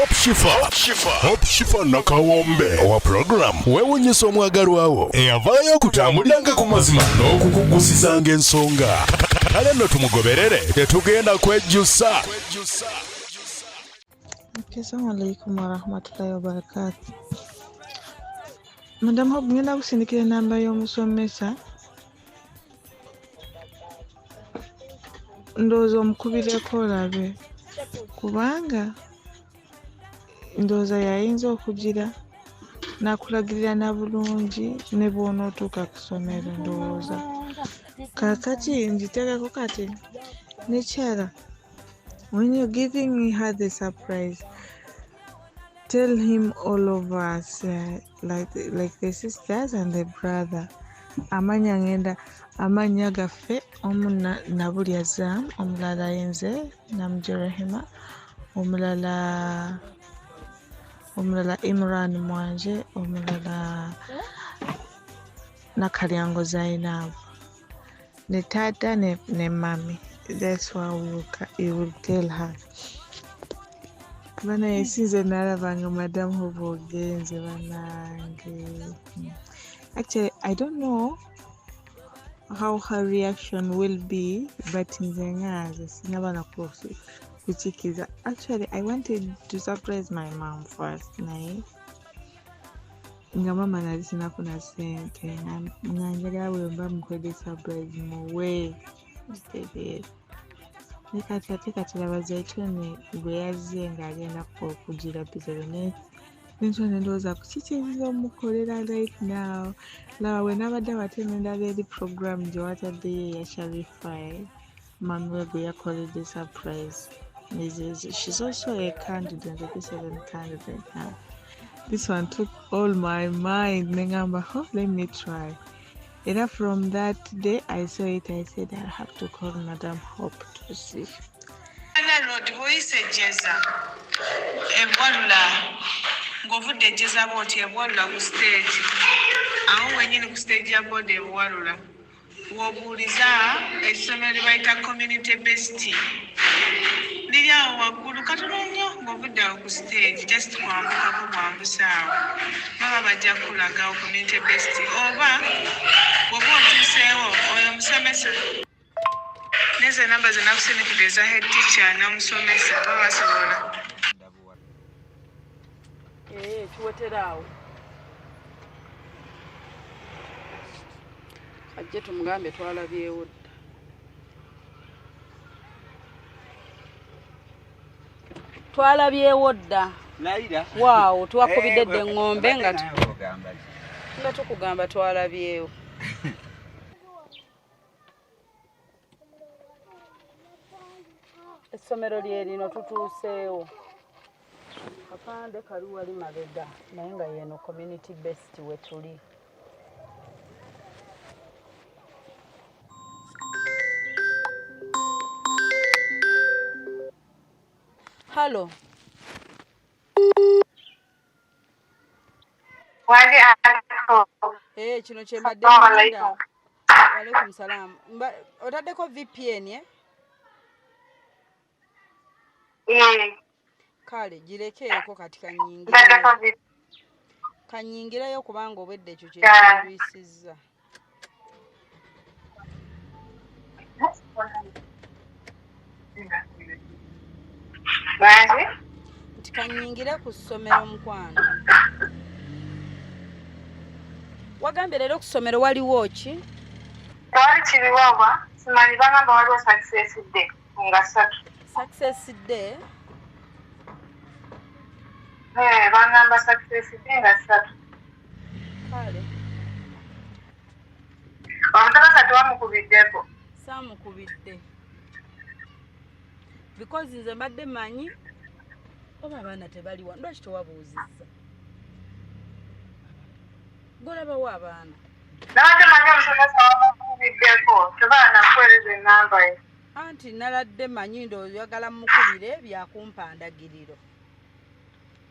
Hope Shifa, Hope Shifa Nakawombe owa program weewunyisa omwagalwawo eyavaayo okutambuliranga ku mazima n'okukugusizanga ensonga. Kale nno tumugoberere, tetugenda kwejjusa. Assalamu alaikum warahmatullahi wabarakatuh. Madam Hope, ngenda kusindikira enamba y'omusomesa. Ndowooza omukubireko olabe, kubanga ndowooza yayinza okugira n'akulagirira na bulungi ne bw'onootuuka ku ssomero ndowooza. Kaakati ngiteekako kati nekyala, when you're giving her the surprise, tell him all of us, like the sisters and the brother. Amanya ngenda amanya gaffe, omu Nabulya Zam, omulala yenze Namuje Rehema, omulala Imran Mwanje, omulala Nakalyango Zainab, ne taata ne mami. That's why you will tell her. Bana sinze nalabanga Madam Hope ogenze banange. Actually, I don't know how her reaction will be, but nze nga sinaba na kukikiza. Actually, I wanted to surprise my mom first, naye nga mama nali sinafuna ssente, nga njagala bwe mba mukoledde surprise muwe kitegeera. Ne kati ate kati laba Zaituni bwe yazze ng'agenda okugira P7, nentula ne ndowooza ku kiki ekiyinza omukolera right now. Laba bwe nabadde awo ate ne ndaba eri program gye wataddeyo eya Sharifa, mami we gwe yakoledde surprise. She's also a candidate, a P7 candidate now. This one took all my mind. Nengamba, oh, let me try. Era from that day I saw it, I said I have to call Madam Hope to see. Road bw'oyise Ejjeza ebwalula, ng'ovudde Ejjeza bw'oti ebwalula ku stage, awo wennyini ku stage ya boda ebwalula, w'obuuliza essomero lye bayita Community Best, liri awo waggulu katono nnyo ng'ovudde awo ku stage, just kwambukako bwambusa awo, baba bajja kukulagawo Community Best. Oba bw'oba otuuseewo, oyo omusomesa nezo enamba ze nakusindikidde eza head teacher n'omusomesa, baba basobola. Eh, kiwetera awo ajje tumugambe twalabyewo dda, twalabyewo dda. Layira. Waawo twakubidde dda eŋŋombe nga Nawe ogamba ki? Nga tukugamba twalabyewo. Essomero lye lino, tutuuseewo. Kapande kali wali mabega, naye nga yeno Community Best we tuli. Halo. Wali aliko. Eh, kino kye mbadde Assalamu nninda. alaikum. Walaikum salam. Otaddeko VPN, eh? Eh, Kale girekeeko kati kanyingireyo. Ntaddeko Kanyingireyo kubanga obwedda ekyo kye kindwisizza. Bangi? Nti kanyingire ku ssomero, mukwano. Wagambye leero ku ssomero waliwo ki? Tewali kiriwo oba? Simanyi, bagamba waliwo success day nga 3. Success day? Eh, bagamba success day nga 3. Kale. Omusomesa tewamukubiddeko? Saamukubidde. Because nze mbadde mmanyi oba abaana tebaliwa, lwaki tewabuuzizza? Golabawo abaana. Nabadde manyi omusomesa wamukubiddeko, tebaa nakuweereza ennamba ye. Anti naladde manyi ndowooza oyagala mukubire byakumpa ndagiriro,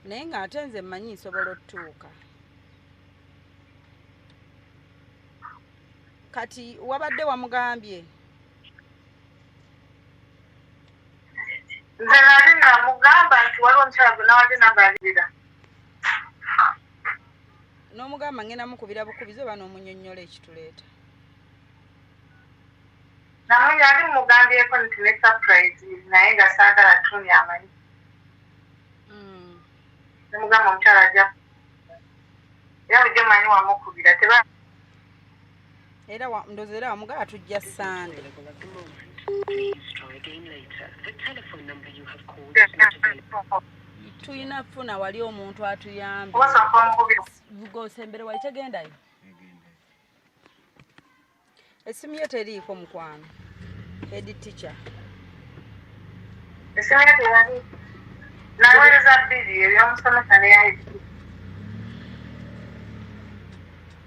naye ng'ate nze mmanyi nsobola otutuuka. Kati wabadde wamugambye? Nze nali namugamba nti waliwo omukyala gwe nawadde namba alibira. N'omugamba ngenda mukubira bukubizi oba n'omunyonnyola ekituleeta? Namwe yali mugambyeko nti ne surprise naye nga saagala tuni amanyi. Nemugamba omukyala ajja era bulijjo manyi wamukubira teba era ndoza era wamugaba tujja Sande. Tulina kufuna wali omuntu atuyambe. Gosembere wali tegendayo. Essimu ye teriiko mukwano. Head teacher. Essimu ye teyali. Naweereza bbiri ebyomusomesa neya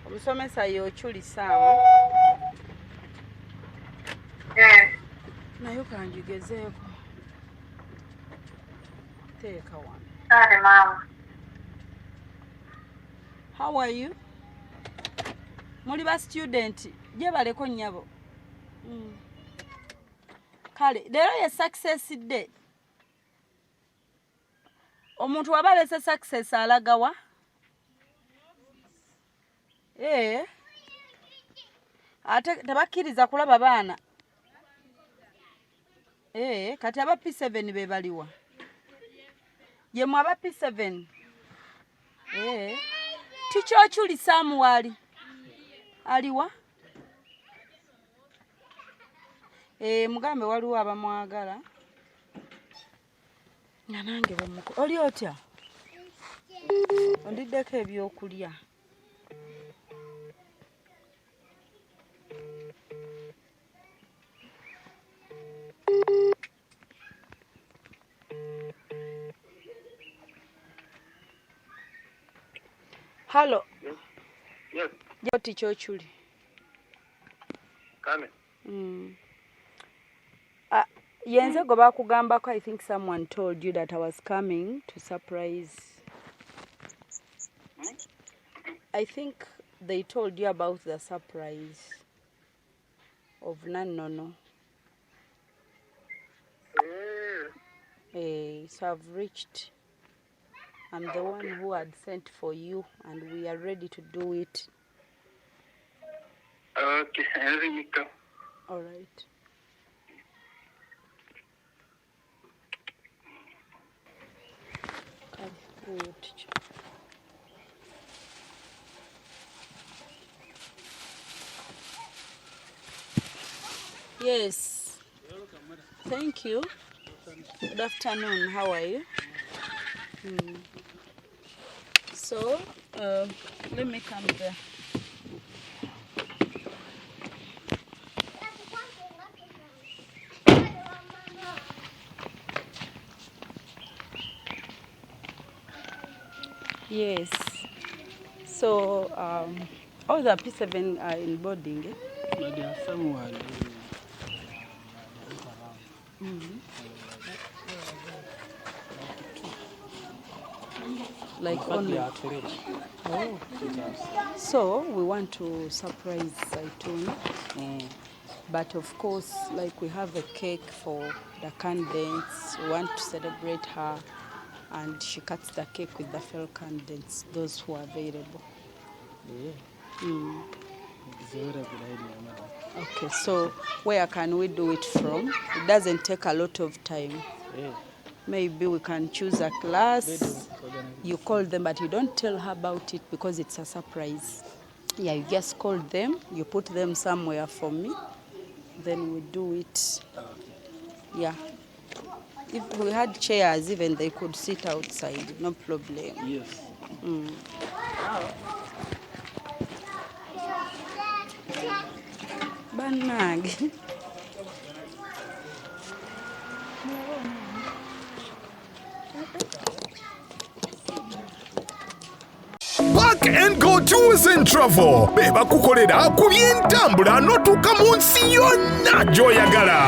Omusomesa yochulisaamu. Nayo kanjigezeeko. Teeka wano. Kale maama. How are you? Muli ba student gyebaleko nnyabo. Kale leero ye success day. Omuntu waba alese success alagawa? Ate tebakkiriza kulaba baana. Kati aba P7 be baliwa? Ye mwe aba P7? Tikyoculi Sam wali? Aliwa? Mugambe waliwo abamwagala. Nga nange bamuko. Oli otya? Ondiddeko ebyokulya. Hello. Yes. Joti Chochuli. Kale. Yenze gwe bakugambako, I think someone told you that I was coming to surprise. I think they told you about the surprise of Nanono. So I've reached. I'm the one who had sent for you, and we are ready to do it. Okay, everything. All right. Yes. Thank you. Good afternoon. How are you? So, let me come there. Yes. So, all the P7 are in boarding. Eh? But there are some who are Like only. Oh. So we want to surprise Zaitun, but of course, like we have a cake for the candidates. We want to celebrate her, and she cuts the cake with the fellow candidates, those who are available. Yeah. It's a very good idea, madam. Okay, so where can we do it from? It doesn't take a lot of time. Yeah. Maybe we can choose a class. You call them, but you don't tell her about it because it's a surprise. Yeah, you just call them, you put them somewhere for me, then we do it. Okay. Yeah. If we had chairs, even they could sit outside, no problem. Yes. Bannange. Park and Go Tours and Travel be bakukolera ku by'entambula n'otuuka mu nsi yonna gy'oyagala.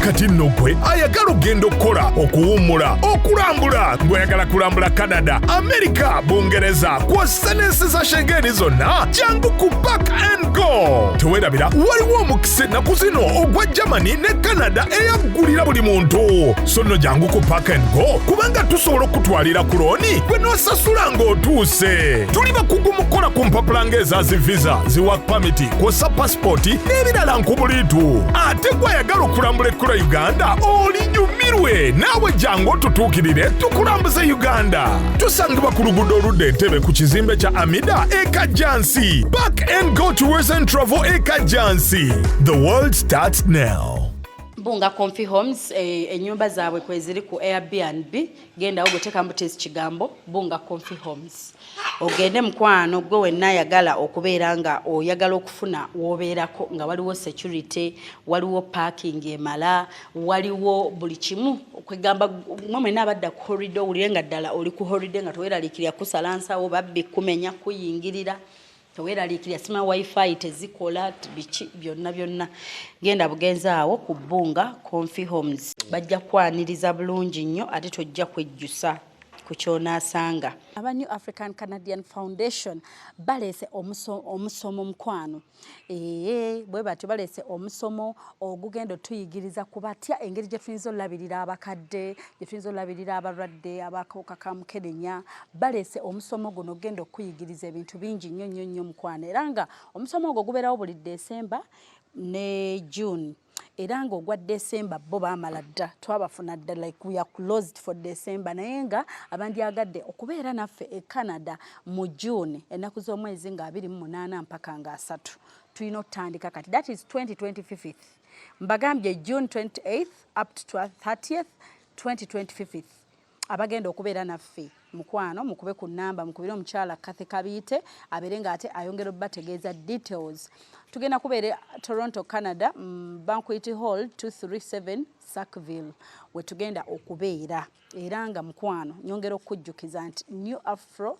Kati nno gwe ayagala okugenda okukola, okuwummula, okulambula, ng'oyagala kulambula Canada, Amerika, Bungereza kw'ossa n'ensi za Shengeni zonna, jangu ku Park and Go. Teweerabira waliwo omukisa ennaku zino ogwa Germany ne Canada eyaggulira buli muntu. So nno jangu ku Park and Go kubanga tusobola okutwalira ku looni gwe n'osasula ng'otuuse. Tuli bakugu mu kukola ku mpapula ng'eza zi visa, zi work permit, kw'ossa pasipooti n'ebirala nkubuliitu. Ate gwe ayagala okulambula ekkula Uganda olinyumirwe naawe jangu otutuukirire tukulambuze Uganda. Tusangibwa ku luguudo oludda Entebbe ku kizimbe kya Amida e Kajjansi. Park and Go Tours and Travel e Kajjansi. The world starts now. Bunga Comfy Homes, ennyumba zaabwe kweziri ku Airbnb. Gendawo gutekamu butesi kigambo Bunga Comfy Homes, ogende mukwano gwe wenna ayagala okubeera nga oyagala okufuna w'obeerako nga waliwo security, waliwo parking emala, waliwo buli kimu. Kwegamba mwe mwenna abadda ku holiday, owulire nga ddala oli ku holiday nga teweeraliikirira kusala nsawo, babbi kumenya, kuyingirira, teweeraliikirira sima wifi tezikola biki byonna byonna. Genda bugenzi awo ku Bunga Comfy Homes, bajja kwaniriza bulungi nnyo ate tojja kwejjusa ku kyonaasanga. Aba New African Canadian Foundation baleese omusomo mukwano. Ee, bwe batyo baleese omusomo ogugenda otuyigiriza ku batya engeri gye tuyinza olabirira abakadde, gye tuyinza olabirira abalwadde abakawuka ka mukenenya. Baleese omusomo guno ogenda okuyigiriza ebintu bingi nnyo nnyo nnyo mukwano, era nga omusomo ogwo gubeerawo buli December ne June, era nga ogwa December bo baamala dda, twabafuna dda, like we are closed for December. Naye nga abandyagadde okubeera naffe e Canada mu June, ennaku z'omwezi nga 28 mpaka nga 30, tulina okutandika kati, that is 2025. Mbagambye June 28th up to 30th 2025. Abagenda okubeera naffe mukwano, mukube ku namba, mukubire omukyala Kathy Kabiite abeere ng'ate ayongera obbategeeza details. Tugenda kubeera Toronto, Canada, Banquet Hall, 237 Sackville we tugenda okubeera. Era nga mukwano nyongera okukujjukiza nti New Afro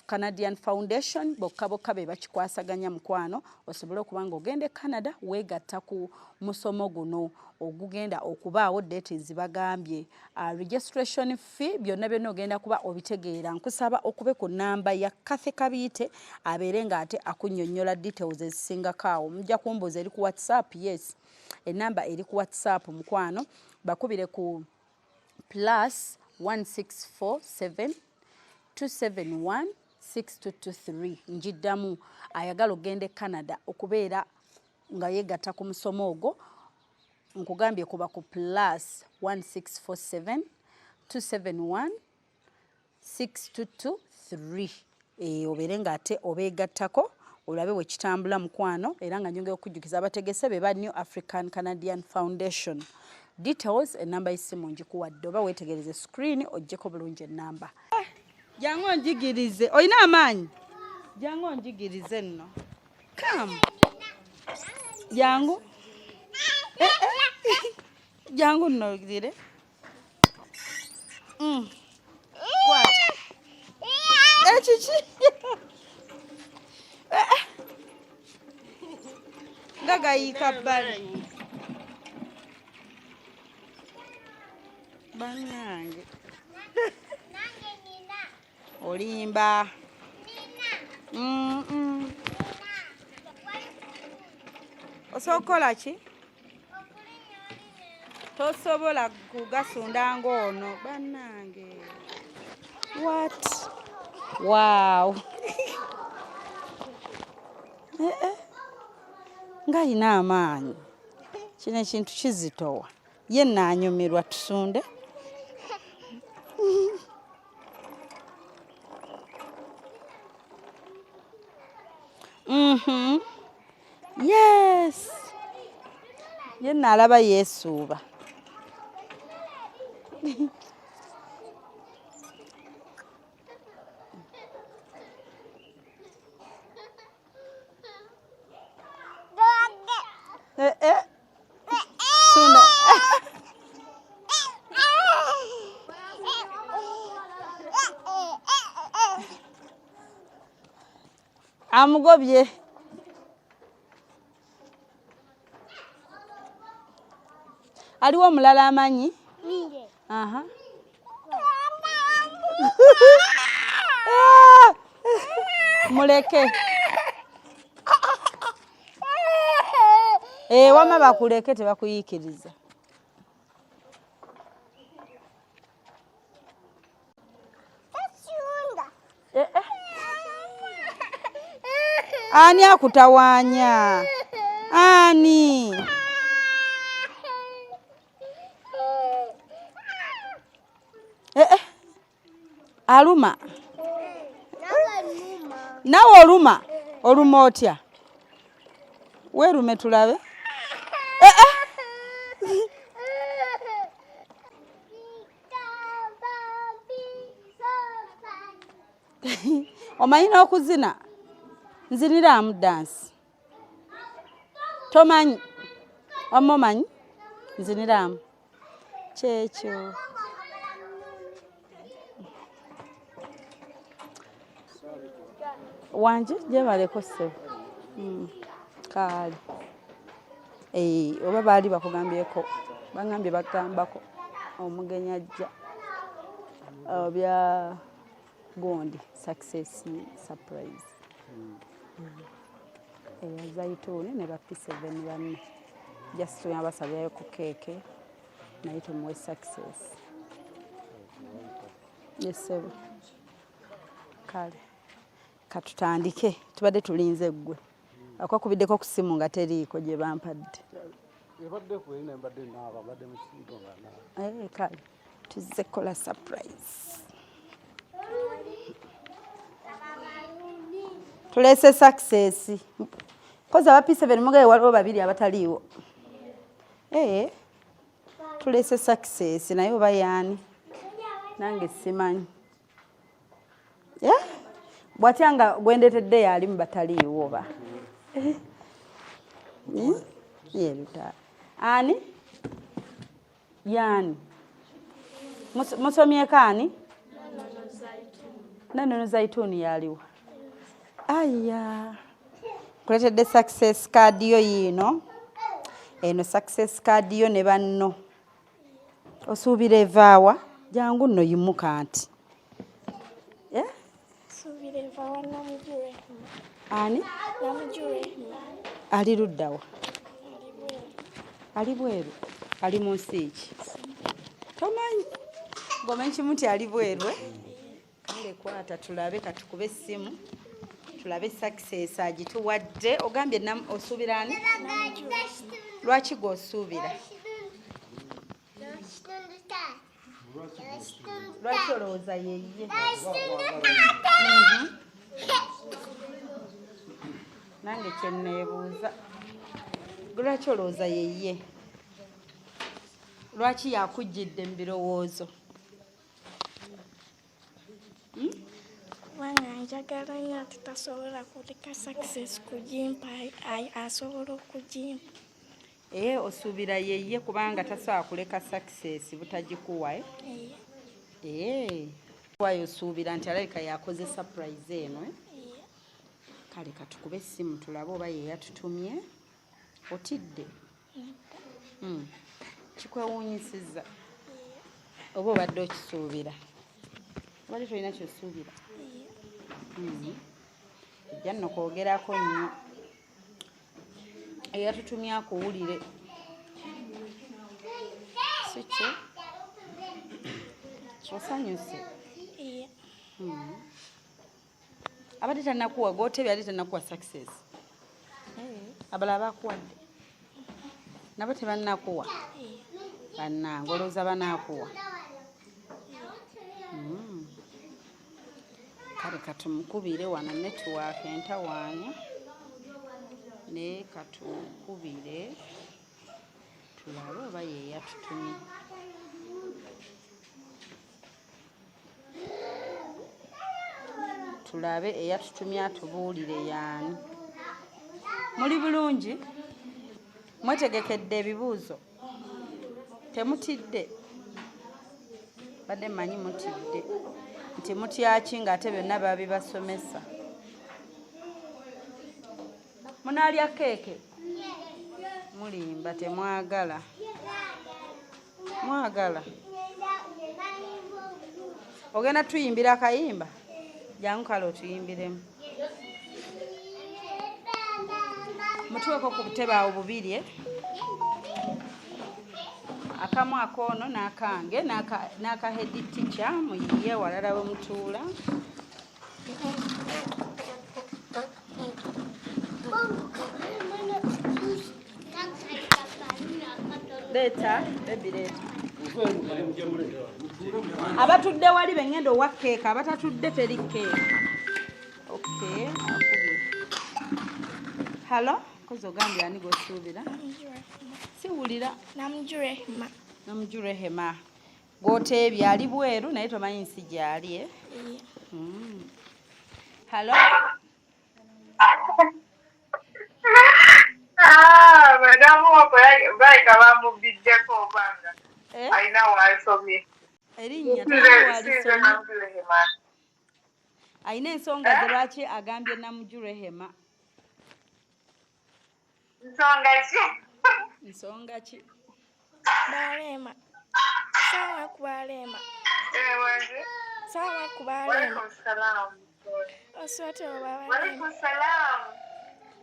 Canadian Foundation bokka bokka be bakikwasaganya mukwano, osobole okuba nga ogenda e Canada weegatta ku musomo guno ogugenda okubaawo. Date zibagambye, registration fee, byonna byonna ogenda kuba obitegeera. Nkusaba okube ku namba ya Kathy Kabiite abeere ng'ate akunnyonnyola details ezisingako awo. Mujja kumbuuza eri ku WhatsApp. Yes, enamba eri ku WhatsApp mukwano, bakubire ku +1647 271 6223. Njiddamu, ayagala okugenda e Canada okubeera nga yeegatta ku musomo ogwo, nkugambye kuba ku +1647 271 6223, obeere ng'ate obeegattako olabe bwe kitambula mukwano. Era nga nyongera okujjukiza, abategese be ba New African Canadian Foundation. Details, enamba y'essimu ngikuwadde, oba weetegereze screen oggyeko bulungi enamba. Jangu onjigirize, olina amaanyi, jangu onjigirize nno. Come, jangu, eh, eh. Jangu nno ogire. Kwata ekiki eh, nga gayiika bbali bannange. Olimba. Osobola okukola ki? Tosobola kugasunda ng'ono bannange. What? Wow, eh, eh. Ng'alina amaanyi. Kino ekintu kizitowa, ye naanyumirwa. Tusunde. Yes, ye naalaba yeesuuba. Eh, eh. Sunda. Amugobye. Aliwo omulala amanyi? Aha. Muleke. Eh, wama bakuleke tebakuyiikiriza. Eh, eh. Ani akutawaanya? Ani? Eh, eh. Aluma. Nawe oluma. Oluma otya? Weerume tulabe. Eh, eh. Omanyi n'okuzina? Nziniraamu dansi. Tomanyi? Wamma omanyi? Nziniraamu. Kyekyo. Wangi gyebaleko ssebo. Kaali. Eh, oba baali bakugambyeko, bangambye bagambako omugenyi ajja bya gundi success surprise eya Zaituni ne ba P7 banne, just basabyayo ku keeke naye tumuwe success. Yes, kale katutandike, tubadde tulinze ggwe akwakubiddeko ku ssimu nga teriiko gye bampadde. Kale tuzze kukola surprise, tuleese success kozi aba P7 mugaye waliwo babiri abataliiwo. Tuleese success naye oba yaani nange simanyi. Bwatya nga gwendeetedde yaali mu bataliiwo oba yeruta ani yaani musomyeko ani Nanono Zaituni yaliwa. Aya, nkuleetedde success card yo yiino, eno success card yo ne banno. Osuubira evaawa? Jangu nno yimuka nti. Ani ali luddawa? Ali bweru. Ali mu nsi ki? Tomanyi? Ng'omanyi kimu nti ali bweru. Kale kwata tulabe, katukube essimu tulabe success agituwadde. Ogambye osuubira ani? Lwaki gw'osuubira? Lwaki olowooza yeye? Nange kyenneebuuza, lwaki olowooza yeye? Lwaki yakujjidde mu birowoozo? Kubanga njagala nnyo ate tasobola kuleka success kugimpa, asobola okugimpa. Osuubira yeye kubanga tasobola kuleka success butagikuwa. Wayo osuubira nti alabika yakoze surprise eno. Kale katukube essimu tulabe oba ye yatutumye. Otidde? Kikwewuunyisizza oba obadde okisuubira? Obadde tolina kyosuubira? Ojja nno kwogerako nnyo. Eyatutumye akuwulire. Si kyo? Osanyuse? Abadde tannakuwa gw'otebye, abadde tannakuwa success. Abalala bakuwadde nabo tebannakuwa. Bannange olowooza banaakuwa? Kale katumukubire wano, network entawaanya, naye katumukubire tulabe oba ye yatutumye. Tulabe eyatutumye atubuulire yaani. Muli bulungi? Mwetegekedde ebibuuzo? Temutidde? Badde mmanyi mutidde. Nti mutyaki ng'ate byonna babibasomesa? Munaalya keeke? Mulimba, temwagala. Mwagala ogenda tuyimbira akayimba? Jangu kale otuyimbiremu. Mutuweko ku butebe awo bubiri, eh? Akamu akoono n'akange n'aka head teacher, muyiye walala we mutuula. Leeta baby, leeta. Abatudde wali bengenda owa keeka, abatatudde teri keeka. Okay, akubye. Hello, kozi ogambye ani gwosuubira? Siwulira. Namuju Rehema. Namuju Rehema gwoteebye ali bweru naye tomanyi nsi gyali, eh? Yeah. Hello. Ah, madamu wako baleka bamubbiddeko obanga Eh? alina wansomye. Erinnya Sinze tewalisomye. Namuju Rehema. Alina ensonga ze lwaki agambye Namuju Rehema. Nsonga ki? Nsonga ki? Barema. Sawa kubarema. Eh, wanje. Sawa kubarema. Walaikum salam. Osote obabarema. Walaikum salam.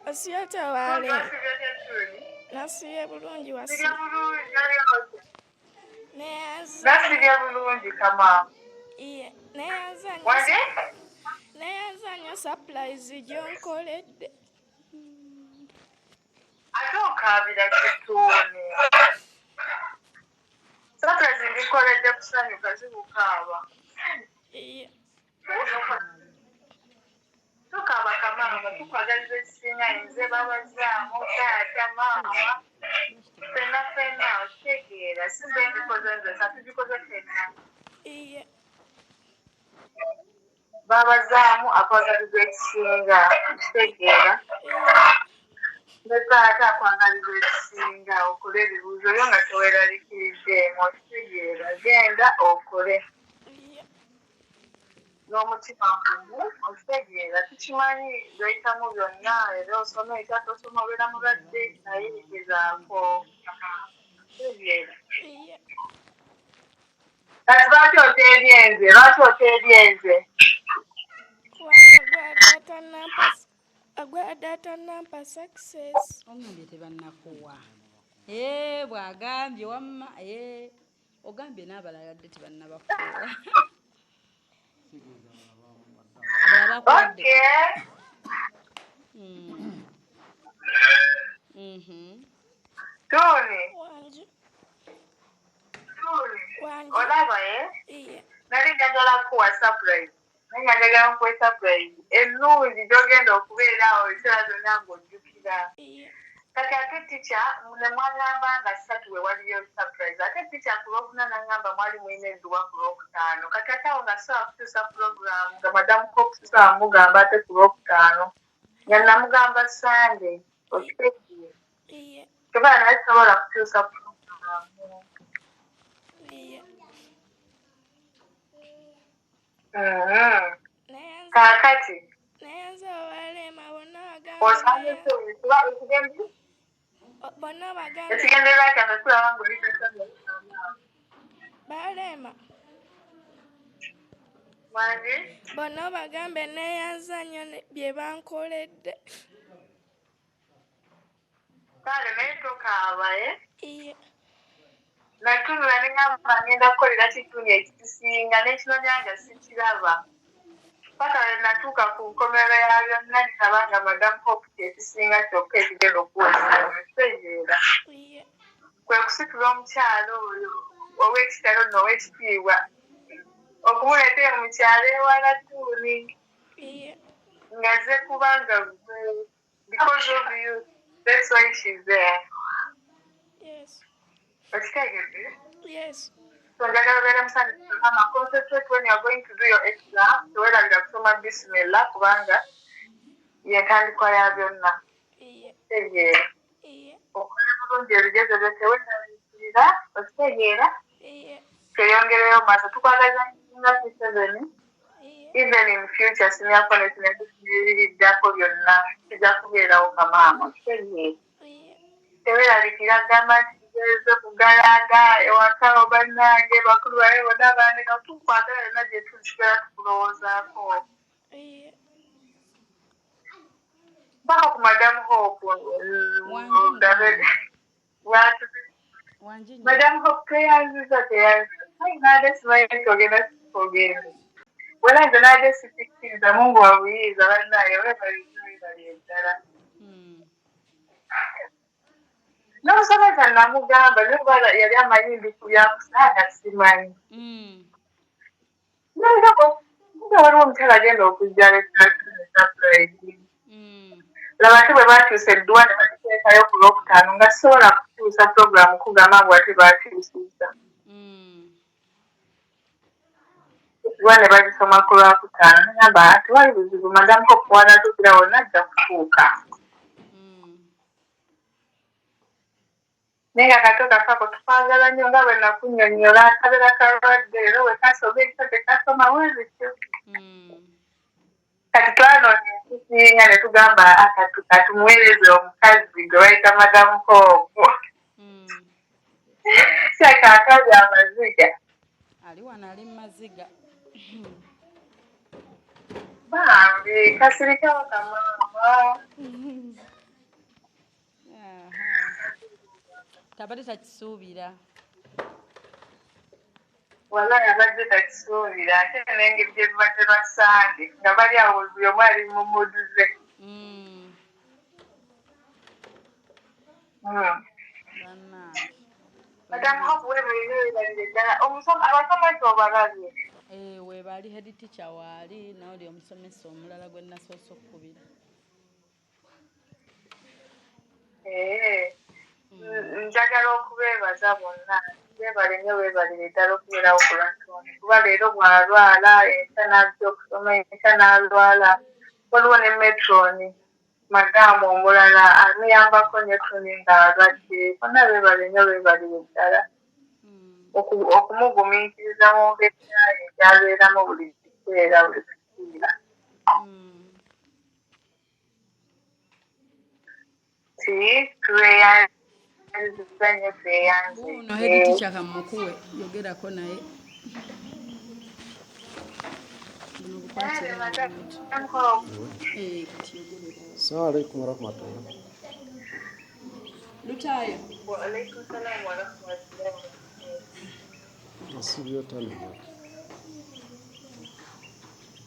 Osote obarema. Wasibye tuli. Nasiye bulungi wasi. Sirya bulungi ali otya? Neyanza. Nasirya bulungi kama. Iye. Neyanza nnyo. Wanje? Neyanza nnyo surprise gy'onkoledde. Ate okaabira kituuni. Surprise ndikoledde kusanyuka si kukaaba. Iye. Tukaaba kamaama, tukwagaliza ekisinga, nze babazaamu taata maama ffenna ffenna, okitegeera? Si nze ndikoze nze, tugikoze ffenna. Iye. Babazaamu akwagaliza ekisinga, okitegeera? Ne taata akwagaliza ekisinga, okole ebibuuzo byo nga teweeraliikiriddeemu, okitegeera? Genda okole Iye. N'omutima gumu, okitegeera? Tukimanyi byoyitamu byonna, era osoma ekyaka, osoma obeera mulwadde, naye gezaako, okitegeera? Iye. Kati lwaki oteebyenze? Lwaki oteebyenze? Kubanga gwada atanampa success. Ogambye tebannakuwa. Eh, bw'agambye wamma, eh, ogambye n'abalala dde tebannabakuwa. Abalala bakuwadde. Okay. Tuni. Wangi. Tuni. Wangi. Olaba, eh? Iye. Nali njagala kukuwa surprise, naye nga njagala nkuwe surprise ennungi gy'ogenda okubeera awo ebiseera byonna ng'ojjukira. Iye. Kati ate tica ne mwaŋŋamba nga 3 we waliyo surprise, ate tica ku Lwokuna naŋŋamba mwali mulina edduwa ku Lwokutaano. Kati ate awo nga sobola kukyusa program, nga madamu Hope sisobola mugamba ate ku Lwokutaano, nga namugamba Sande, okitegeera? Iye. Tebala naye sobola kukyusa program. Iye. Neyanza. Kaakati Neyanza abalema bonna bagambe. Osanyuse kuba ekigendererwa Bonna bagambe. Ekigendererwa kyaffe kulaba ng'oli kasanyufu. Balema. Wangi. Bonna bagambe neyanza nnyo bye bankoledde. Kale naye tokaaba, eh? Iye. Natunula ne ŋŋamba ngenda kukolera kituni ekisinga, n'ekinoonya nga sikiraba, paka lwe natuuka ku nkomerero ya byonna niraba nga Madam Hope kyekisinga kyokka ekigenda okuwa essanyu, kitegeera? Iye. Kwe kusitula omukyalo oyo ow'ekitalo nno ow'ekitiibwa okumuleeta eyo mu kyalo ewala, Tuuni. Iye. Nga ze kubanga gwe, because of you, that's why she's there. Yes. Okitegedde? Yes. So njagala obeere musanyufu mama. Concentrate when you are going to do your exam. Teweerabira kusoma bismillah kubanga yentandikwa ya byonna. Iye. Kitegeera? Iye. Okole bulungi ebigezo byo, teweeraliikirira, okitegeera? Iye. Tweyongereyo maaso, tukwagaliza nga P7. Iye. Even in future senior four ne senior six n'ebiriddako byonna kijja kubeerawo kamaama, okitegeera? Iye. Teweeraliikirira, gamba nti Nze kugalanga ewaka bannange bakulu babe bonna bandeka tukwagala yonna gye tuli tubeera tukulowoozaako. Eh, Mpaka ku Madam Hope Wangi ndabe nnyo. lwaki Wangi nnyo. Madam Hope tweyanziza tweyanziza. Naade simanyi nti ogenda ogenda. Wera nze naade sikikkiriza Mungu wa buyinza bannange weebale nnyo weebalire ddala. N'omusomesa namugamba naye oba yali amanyi ndi ku byakusaaga simanyi. Nagamba nga waliwo omukyala agenda okujja surprise. Laba ate bwe baakyusa edduwa ne bagiteekayo ku Lwokutaano nga sisobola kukyusa pulogulaamu kugamba mbu ate baakyusizza. Edduwa ne bagisoma ku Lwakutaano ne ngamba tewali buzibu Madam Hope w'anaatuukira wonna ajja kutuuka. Naye nga kato kafako tukwagala nnyo nga bwe nakunnyonnyola kabeera kalwadde era bwe kasoma ekyo tekasoma bwe bityo. Kati twanoonya ensisinga ne tugamba katumuweereze omukazi gwe bayita Madam Hope. Kyaka akabi amaziga. Ali wano ali mu maziga. Bambi kasirikawo kamaama. Aha. Tabadde takisuubira. Wallahi abadde takisuubira ate n'engeri gye bibadde lwa Ssande nga bali awo buli omu ali mu mood ze. Bannange. Madam Hope weebale nnyo weebalire ddala. Abasomesa obalabye? Eh, weebali head teacher waali n'oli omusomesa omulala gwe nasoose okukubira. Ee, njagala okubeebaza bonna. Weebale nnyo weebalire ddala okubeerawo ku lwa Tony. Kuba leero bw'alwala, enkya n'ajja okusoma, enkya n'alwala. Waliwo ne matron madamu omulala amuyambako nnyo Tony ng'alwadde. Bonna beebale nnyo weebalire ddala. Okumugumiikiriza mu mbeera ye gy'abeeramu buli kiseera buli kiseera. Ti tweyanziza nnyo Wuuno head tweyanzise. teacher kamukuwe yogerako naye. Buno bukwatire Kale Madam omuntu. Hope. Eh, kati yogerera. Assalamu alaikum warahmatullahi. Lutaaya. Wa alaikum salaam wa rahmatullahi wa barakatuh. Nasiibye otya nnyabo?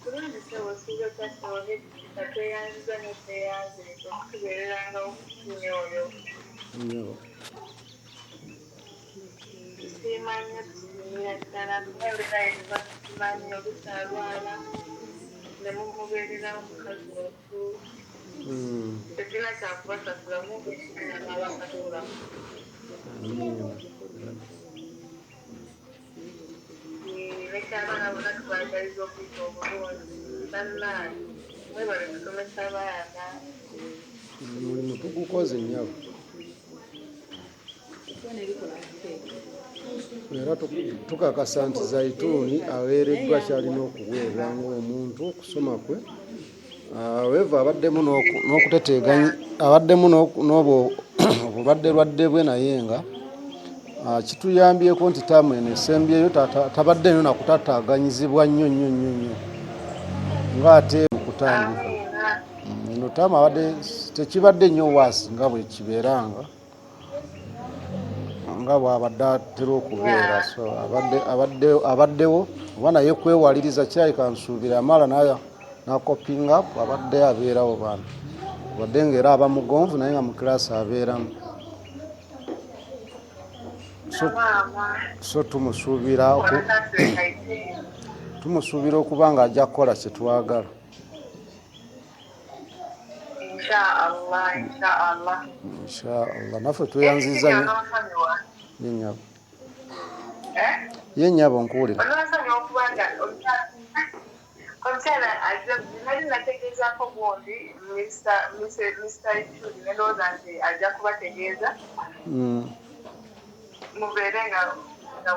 Bulungi ssebo osiibye otya ssebo headteacher tweyanziza nnyo tweyanzise okutubeererangawo ku ttiini oyo. Nnyabo. Tusiima nnyo tusiimira ddala kuba embeera ye tuba tukimanyi oluusi alwala ne mumubeererawo mukazi wattu. Tetulina kyakubasasula Mungu n'abasasula. Amiina. Neky'abaana bonna tubaagaliza okuyita obulungi. Bannange mwebale kusomesa baana. Omulimu tugukoze nnyabo. Era tukakasa nti Zaituni aweereddwa ky'alina okuweebwa ng'omuntu okusoma kwe. However abaddemu n'okuteteeganya abaddemu n'obwo obulwaddelwadde bwe naye nga kituyambyeko nti ttaamu eno esembyeyo tabadde nnyo na kutaataaganyizibwa nnyo nnyo nnyo nnyo ng'ate mu kutandika. Amiina. Eno ttaamu abadde tekibadde nnyo waasi nga bwe kibeeranga nga bw'abadde atera okubeera so abaddewo oba naye kwewaliriza kirabika nsuubira amala n'acopinga up abadde abeerawo bambi wadde ng'era aba mugonvu naye nga mu kilaasi abeeramu. Maama. So tumusuubira okuba ng'ajja kukola kye twagala. Inshaallah, inshaallah. Inshaallah naffe tweyanzizza nnyo. Onoosonyiwa. Ye nnyabo. Eh? Ye nnyabo nkuwulira. Onoosonyiwa okubanga omukyala azze nali nategeezaako gundi Mr. Ichuli ne ndowooza nti ajja kubategeeza mubeere nga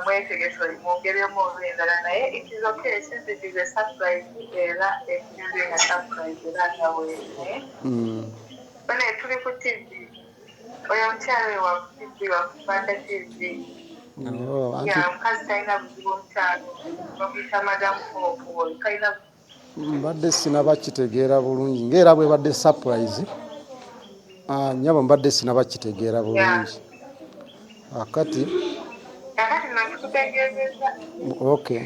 mwetegese mwongeremu oba endala naye it is okay since it is a surprise era ekinze nga surprise era nga weene. Bane tuli ku TV. Oyo omukyala oyo wa TV, wa Banda TV. Oh, anti Ya, omukazi talina buzibu, omukyala bamuyita Madam Hope, oyo talina. Mbadde sinaba kitegeera bulungi ngaera bwebadde surprise. Ah, nyabo, mbadde sinaba kitegeera bulungi akati. Kakati nakikutegeezezza. Okay,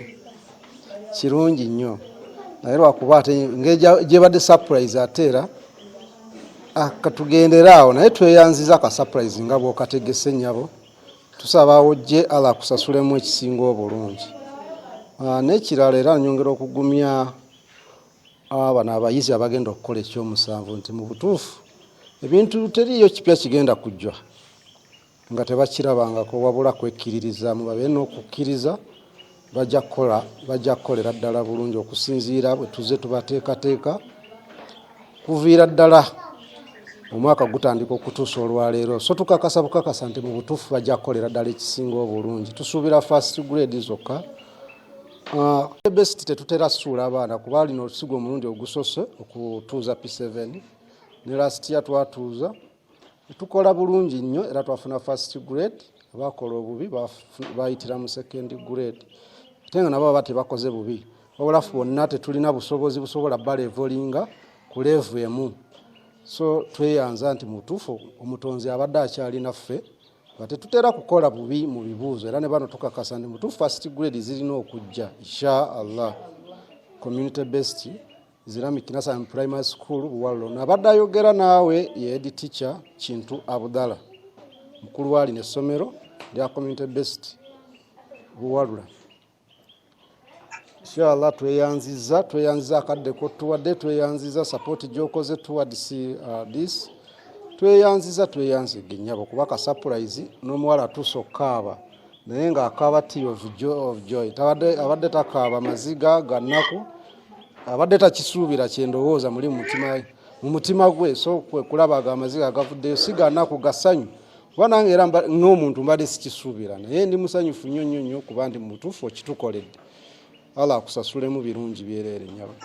kirungi nnyo, naye lwakuba ate ngegyebadde surprise ate era, ah, katugendere awo. Naye tweyanziza ka surprise nga bw'okategese, nnyabo. Tusaba ojje, Allah akusasulemu ekisinga obulungi. Ah, n'ekirala era nyongera okugumya bano abayizi abagenda okukola ekyomusanvu nti mu butuufu ebintu teriiyo kipya kigenda kujja nga tebakirabangako, wabula kwekkiririzaamu, babeere n'okukkiriza, bajja kukola, bajja kukolera ddala bulungi okusinziira bwe tuzze tubateekateeka kuviira ddala omwaka gutandika okutuusa olwaleero. So tukakasa bukakasa nti mu butuufu bajja kukolera ddala ekisinga obulungi. Tusuubira first grade zokka. Best tetutera suula abaana, kuba lino olusigo omulundi ogusose okutuuza P7, ne last year twatuuza tukola bulungi nnyo era twafuna first grade. Abakola obubi bayitira mu second grade, ate nga nabo baba tebakoze bubi, wabula bonna tetulina busobozi busobola balevelinga ku level emu. So tweyanza nti mutuufu omutonzi abadde akyalinaffe nga tetutera kukola bubi mu bibuuzo, era ne bano tukakasa nti mutuufu first grade zirina okujja, insha Allah. Community Based Islamic Nursery Primary School, Buwallo. Nabadde ayogera naawe ye head teacher Kintu Abdallah, mukulu wa lino essomero lya Community Based Buwalula. Inshallah tweyanziza, tweyanziza akadde kotuwadde, tweyanziza support gy'okoze towards this. Tweyanziza, tweyanzige nnyabo, kuba ka surprise n'omuwala atuuse okukaaba, naye ng'akaaba tear of joy. Tabadde, abadde takaaba maziga ga nnaku, abadde takisuubira kyendowooza muli mu mutima gwe. So kwe kulaba ga amaziga agavuddeyo si ga nnaku, ga ssanyu, kuba nange era ng'omuntu mbadde sikisuubira, naye ndi musanyufu nnyo nnyo nnyo kuba ndi mutuufu okitukoledde. Allah akusasulemu birungi byereere, nnyabo.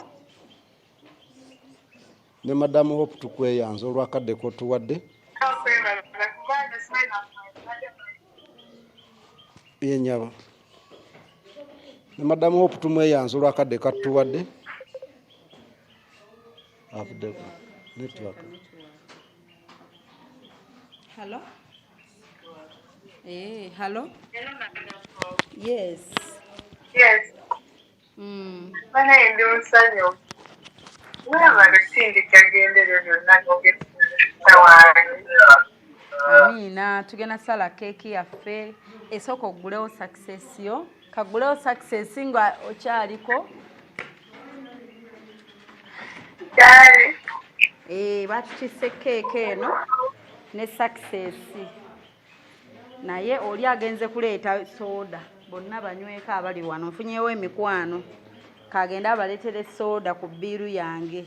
Ne Madamu Hope, tukweyanza olwakadde kotuwadde. Okwebaza kubanga Ye nnyabo, ne Madamu Hope tumweyanza olwakadde katuwadde. Avuddeko network. Hello? Eh, hello? Yes. Yes. Banaye, ndi musanyufu. Weebale sindika gendere byonna ng'ogenda wange. Amiina, tugenda sala keeki yaffe. Esooka oggulewo success yo. Kagulewo success nga okyaliko. Kyali. Eh, batutisse keeki eno ne success. Naye oli agenze kuleeta sooda, bonna banyweko abali wano. Nfunyeewo emikwano. Kagende abaleetere sooda ku bbiiru yange.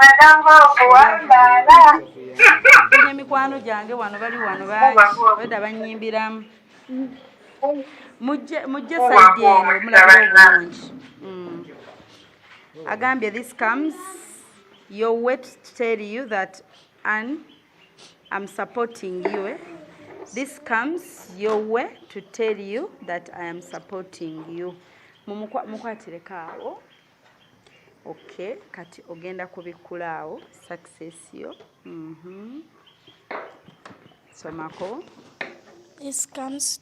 Madamu Hope, wambaala. Nfunye mikwano gyange wano, bali wano bangi, wedda bannyimbiramu. Mujje, mujje side eno mulabire obulungi. Agambye, "This comes your way to tell you that and I'm supporting you, eh? This comes your way to tell you that I am supporting you." Mukwatireko awo. Okay, kati ogenda kubikkula awo success yo. Somako. This comes.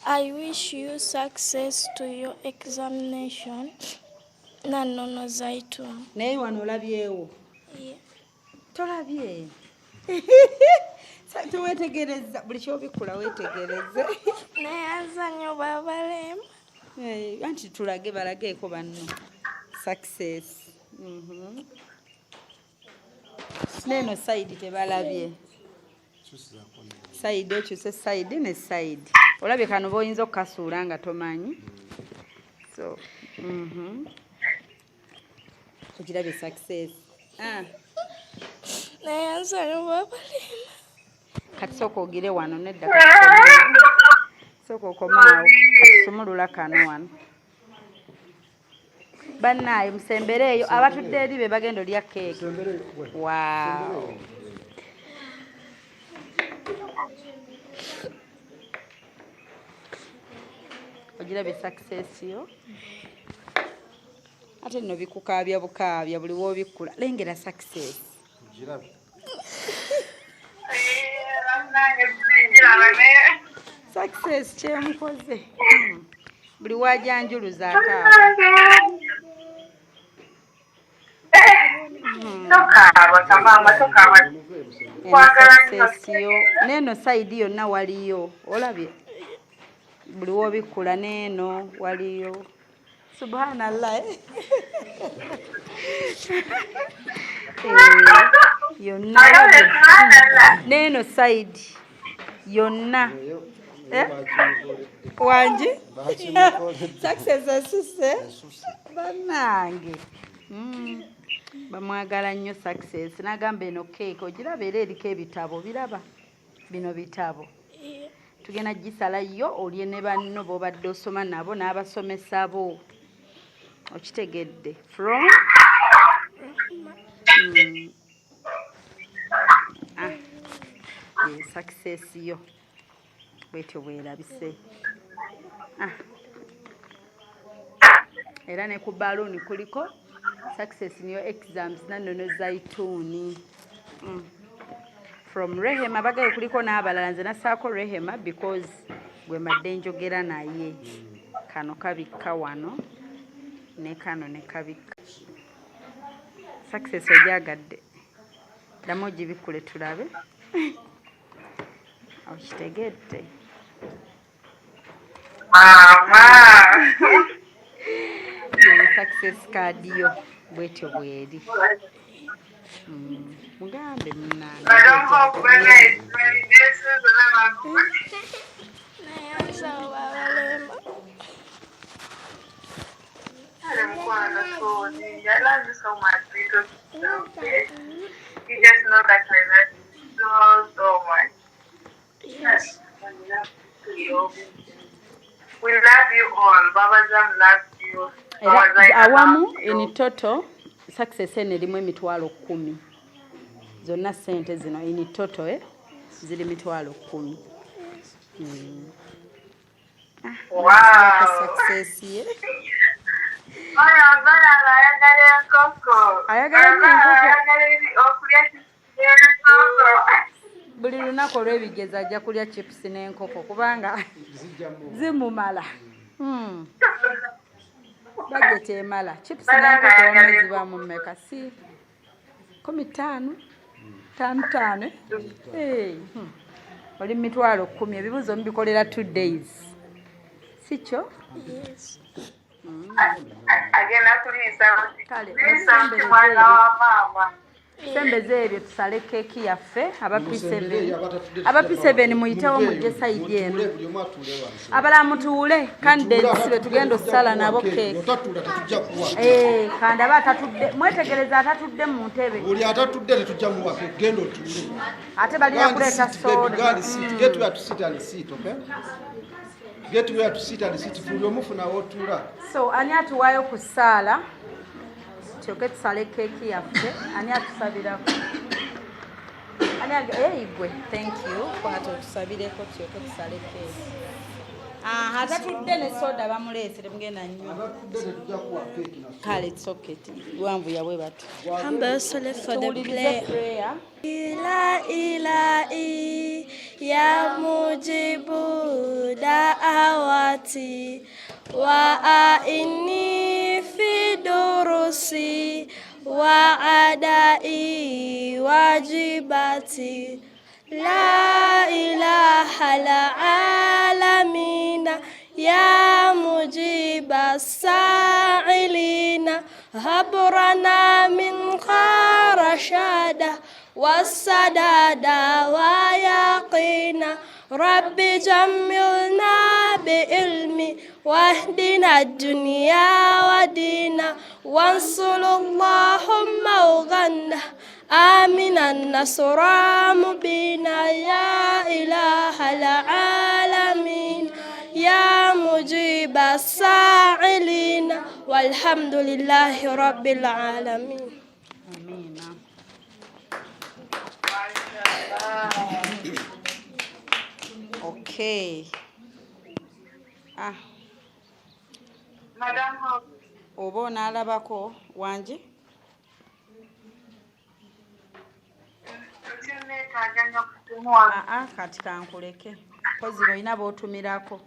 I wish you success to your examination. Nanono Zaitun. Naye wano olabyewo? Yeah. Tolabye? Tewetegereza buli kyobikkula, wetegereze. Neyanza nnyo babalema. Eh, anti tulage, balageeko banno success. Neeno side tebalabye. Side okyuse side ne side. Olabye kano boyinza okukasuula nga tomanyi. So Okirabye success? Ah. Neyanza nnyo babalema. Kati sooka ogire wano. Nedda, kati sooka okomaawo. Kati sumulula kano wano. Bannaaye musembereeyo, abatudde eri be bagenda olya keeki. Wow. Ogirabye success yo? Ate nno bikukaabya bukaabya buli w'obikkula. Lengera success. Ogirabye. Success kyemukoze. Buli wajanjuluza akaaba. Tokaaba kamaama, tokaaba. Kwagala nnyo. Success yo neeno side yonna waliyo, olabye buli wobikkula neeno waliyo. Subhanallah, eh? Eh, yonna neeno side yonna. Eh? Wangi success esuse bannange. Bamwagala nnyo Success. N'agamba eno keeki ogiraba era eriko ebitabo, biraba bino bitabo, tugenda gisala yo olye ne banno b'obadde osoma nabo n'abasomesa bo. Okitegedde? From Ah, ye success yo bwetyo bwerabise. Ah. Era ne ku baluuni kuliko success niyo exams nannono zaituuni. From Rehema. Bagaye kuliko n'abalala, nze nasaako Rehema because gwe mbadde njogera naye. Kano kabikka wano ne kano ne kabikka. Success ogyagadde? Ddamu ogibikkule tulabe. Okitegedde? Mama. Yeyo success card yo bwetyo bweri. Mugambe munnange. Madam Hope, bana, this is Naye abasawo babalemba. Mukwano Tony, I love you so much because you just know that I love you so, so much. Yes. We love you all. Baba Zam loves you. Baba Era Zaina awamu loves you. In total success eno erimu 100,000 zonna. Sente zino in total, eh, ziri 100,000. Ah, Wow. Success ye. Oyo bala ayagala enkoko. Ayagala nnyo enkoko. Ayagala okulya enkoko. Buli lunaku olw'ebigezo ajja kulya chips n'enkoko kubanga zimumala. Budget emala chips n'enkoko wamu ziba mu mmeka? Si 15, tano tano, eh? Hey. Oli 100,000. Ebibuuzo mubikolera 2 days, si kyo? Yes. Agenda kuliisa Kale, liisa nti mwana wa maama. Sembeza ebyo tusale keeki yaffe. Aba P7, aba P7 muyitewo mujje side eno. Buli omu atuule wansi. Abalala mutuule. Candidates be tugenda okusala nabo keeki. Otatuula tetujja kuwa. Eh, kandi aba atatudde, mwetegereza, atatudde mu ntebe. Buli atatudde tetujja muwa keeki. Genda otuule. Ate balina kuleeta soda. Go and sit. Get where to sit and sit, okay? Get where to sit and sit. Buli omu funa w'otuula. So ani atuwaayo ku ssaala tyoke tusale keeki yaffe? Ani atusabirako? Ani eyi gwe, thank you. Kwata otusabireko tyoke tusale keeki. Aha, atatudde ne soda bamuleese, temugenda nnyo. Atatudde tetujja kuwa keeki na soda. Kale, it's okay. Wanvu yabwe bati. Humble sorry for the Tuwulirize prayer. Prayer. Ila ilahi ya mujibu da'awati wa aini fi durusi wa adai wajibati la ilaha la alamina ya mujiba sa'ilina habrana min kharashada والسداد ويقينا رب جملنا بعلمي واهدنا الدنيا ودينا وانصر اللهم وغنى آمنا النصر مبينا يا إله العالمين يا مجيب الساعلين. mursalina walhamdulillahi rabbil alamin. Amiina. Okay. Ah. Madam Hope. Oba onaalabako wangi? Aa, kati kankuleke. Mpozi olina b'otumirako.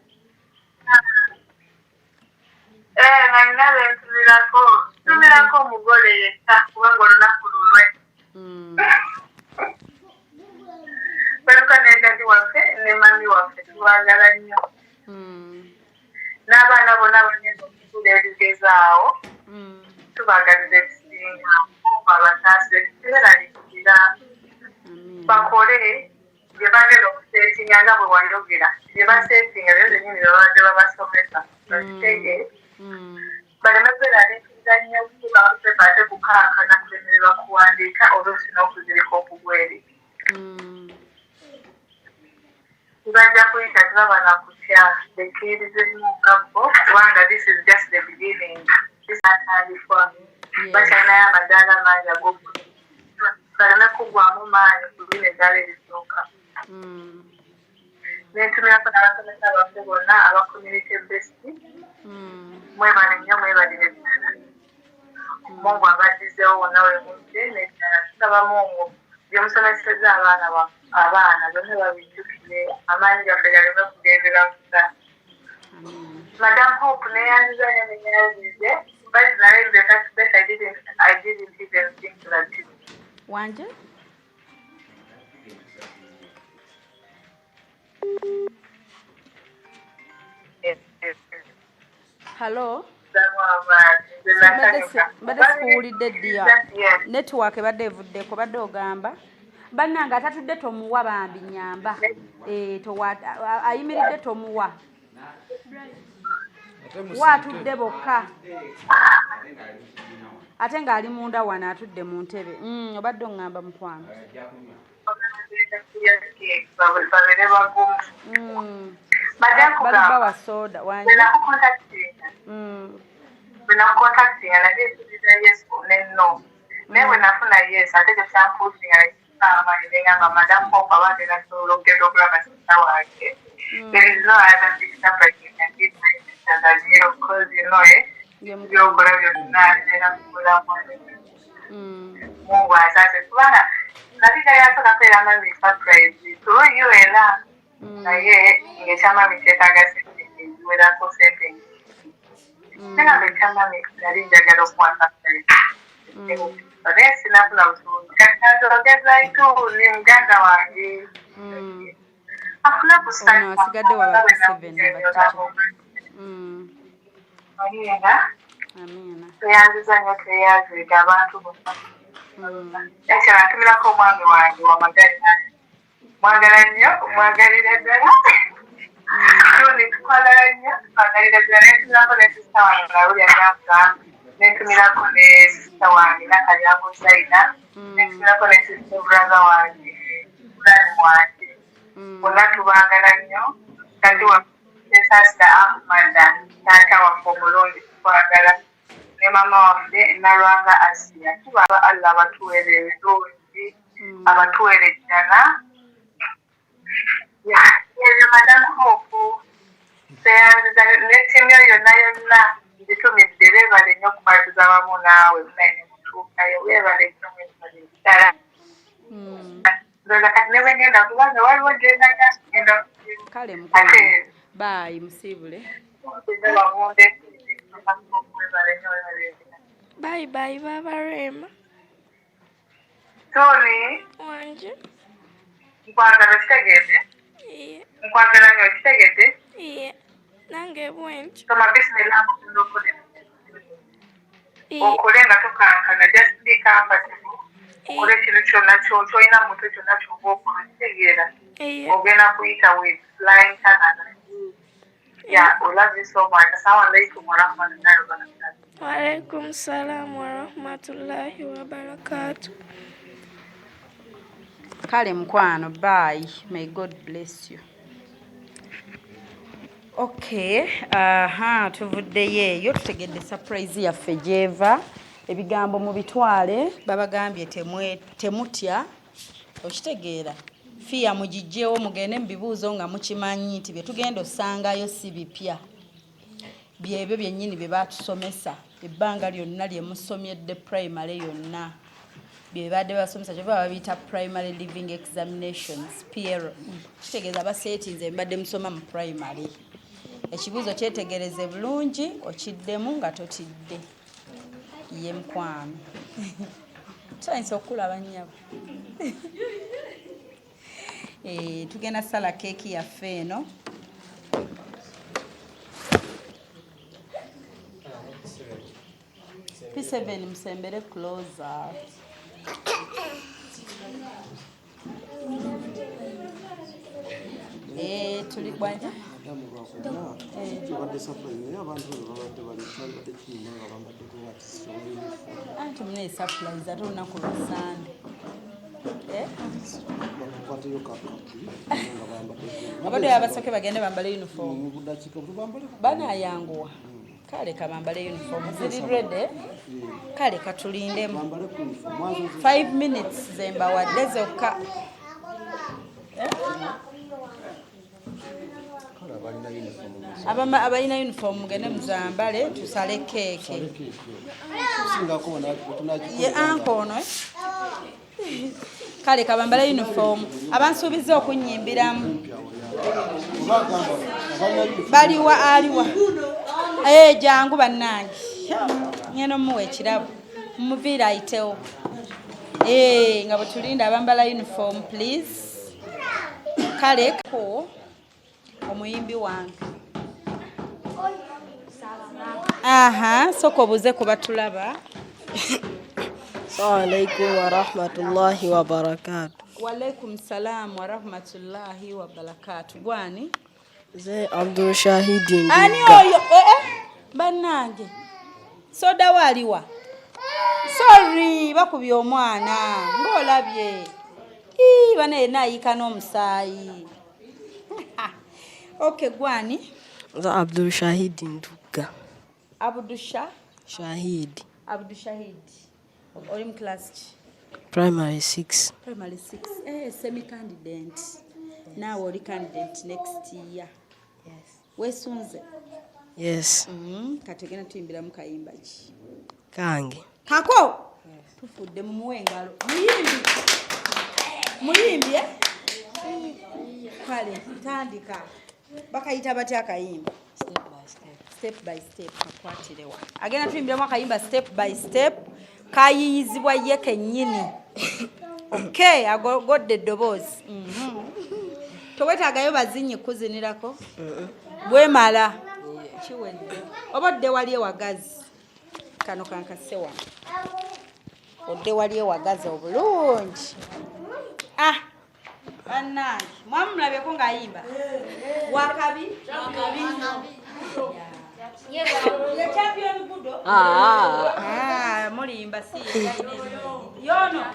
Eh, nga nina bentumirako. Ntumirako omugole yekka kubanga olunaku lulwe. Baluka ne dadi waffe ne mami waffe tubagala nnyo. N'abaana bonna abagenda okutuula ebigezo awo tubagaliza ebisinga. Mungu abasaasire teberaliikirira bakole bye bagenda okuseetinga nga bwe wayogera bye baseetinga byo byennyini bye babadde babasomesa bakitegeere baleme kweraliikirira nnyo okutuuka ku pepa ate kukankana kulemererwa kuwandiika oluusi n'okuzirika okugwa eri. Tebajja kuyita tebaba na kutya bekkiririzemu nga bo kubanga this is just the beginning atandikwa bakyalinayo amadaala mangi ag'oku baleme kuggwamu maanyi ku lino eddaala erisooka. Nentumirako n'abasomesa baffe bonna aba community based mwebale nnyo mwebalire ddala Mungu abaddizeewo wonna we mujje n'ekirala tusaba Mungu bye musomesezza abaana ba abaana byonna babijjukire amaanyi gaffe galeme kugendera busa. Madam Hope neyanziza nnyo nenyanzize but naye in the first place I didn't even think that Wanje? Hello? Mbadde sikuwulidde ddiya netiwaaka ebadde evuddeko badde ogamba bannange atatudde tomuwa bambi nyamba eh, ayimiridde tomuwa wa atudde bokka ate ng'ali munda wano atudde mu ntebe obadde oŋŋamba mukwano babeere bagumu balubawa soda wangi bwenakukontaktinga nali nsuubiza yes ne no naye bwe nafuna yes ate ekyo kyampuusinga amaanyi nengamba madam Hope aba agenda kusobola okugenda okulaba sister wange there is no other big surprise you can give my sister than you because you know eh byokola byonna bibeera kubulamu Mungu asaase kubanga nali njagala kubeera mami surprise through you era naye ng'ekyamami kyetaaga sente eziwerako sente nengamba ekyamami nali njagala okuwa surprise naye sinafuna busobozi kati kanzogeza ituuni muganda wange afune ku ono asigadde waba ku seven abatatu amiina amiina tweyanziza nnyo tweyanziga abantu bonna ekyala ntumirako omwami wange wamagali mwagala nnyo mwagalira ddala tuni tukwagala nnyo twagalira ddala nentumirako ne sisita wange Nalulya Nyanka nentumirako ne sisita wange Nakalyango Zaina nentumirako ne sisita brother wange Fulani wange bonna tubaagala nnyo kati waffe Ahmada taata waffe omulungi tukwagala ne maama waffe Nalwanga Asiya tubaba Allah abatuweere ebirungi abatuweere ejjana ebyo Madam Hope tweyanziza ne ttiimu yo yonna yonna ngitumidde beebale nnyo okukwatiza wamu naawe munaye ne mutuukayo weebale nnyo mwebale ddala ndowooza kati ne bwe ngenda kubanga waliwo gyendaga ngenda kale mukwano bye musiibule babunde webale nnyo webale Bye bye Baba Rema. Tony Wanje. nkwagala okitegedde Iye. nkwagala nnyo okitegedde Iye. Nange bwentyo. soma bisimillah okole Iye. okole nga tokankana just be comfortable okole ekintu kyonna kyolina mu mutwe kyonna ky'oba okola okitegeera Iye. ogenda kuyita with flying colors yeah we love you so much assalamu alaikum warahmatullahi wabarakatuh Waalaikum salam warahmatullahi wabarakatuh. Kale mukwano bye may God bless you. Okay, aha, tuvuddeyo eyo tutegedde surprise yaffe gyeva. Ebigambo mubitwale, babagambye temutya, okitegeera. Fiya mugijjewo mugende mu bibuuzo nga mukimanyi nti bye tugenda osangayo si bipya. Byebyo byennyini bye batusomesa ebbanga lyonna lye musomyedde primary yonna. Bye babadde basomesa kyova babiyita primary living examinations PLE. Kitegeeza baseetinze mbadde musoma mu primary. Ekibuuzo kyetegereze bulungi okiddemu nga totidde. Ye mukwano. Tusanyusa okukulaba nnyabo. Eh, tugenda sala keeki yaffe eno. P7 musembere closer. Eh, tuli bwanja anti mune surprise ate olunaku lwa Sande. Eh? Abadde abasoke bagende bambale uniform. Banayanguwa. Kale kabambale uniform ziri ready. Kale katulindemu 5 minutes zembawadde zokka. Abalina uniform mugende muzambale tusale keeke. Ye anko ono eh? Kale kabambale uniform. Abansuubiza okunnyimbiramu baliwa aliwa eh, jangu bannange ngenda omuwa ekirabo mumuviire ayitewo eh, nga bwetulinda abambala uniform please. Kale ko omuyimbi wange aha soka obuze kuba tulaba. Assalamu alaikum warahmatullahi wabarakatuh. Walaikum salam warahmatullahi wabarakatuh. Gwani? Nze Abdul Shahidi. Ani oyo? Eh, eh. Bannange soda waaliwa? Sorry, bakubye omwana ng'olabye. Ii, bana yenna ayiika n'omusaayi. Okay, gwani? Nze Abdul Shahidi Ndugga. Abdusha? Shahidi. Abdul Shahidi. Oli mu class ki? Primary 6. Primary 6. Eh, semi candidate. Naawe oli candidate next year. Yes. Weesunze? Yes. Kati ogenda tuyimbiramu kayimba ki? Kange. Kako? Yes. Tufudde mumuwe engalo. Muyimbi. Muyimbi eh? Kale, tandika. Bakayita batya akayimba? Step by step. Step by step kakwatirewa. Agenda tuyimbiramu akayimba step by step kayiyizibwa ye kennyini. Okay, agogodde eddoboozi. Towetaagayo bazinyi kuzinirako? Bwemala. Kiwedde. Oba odde wali ewagazi. Kano kankase wano. Odde wali ewagazi obulungi. Ah! Bannange, mwamulabyeko ng'ayimba? Wakabi? Ye champion Gudo? Ah, mulimba si yono.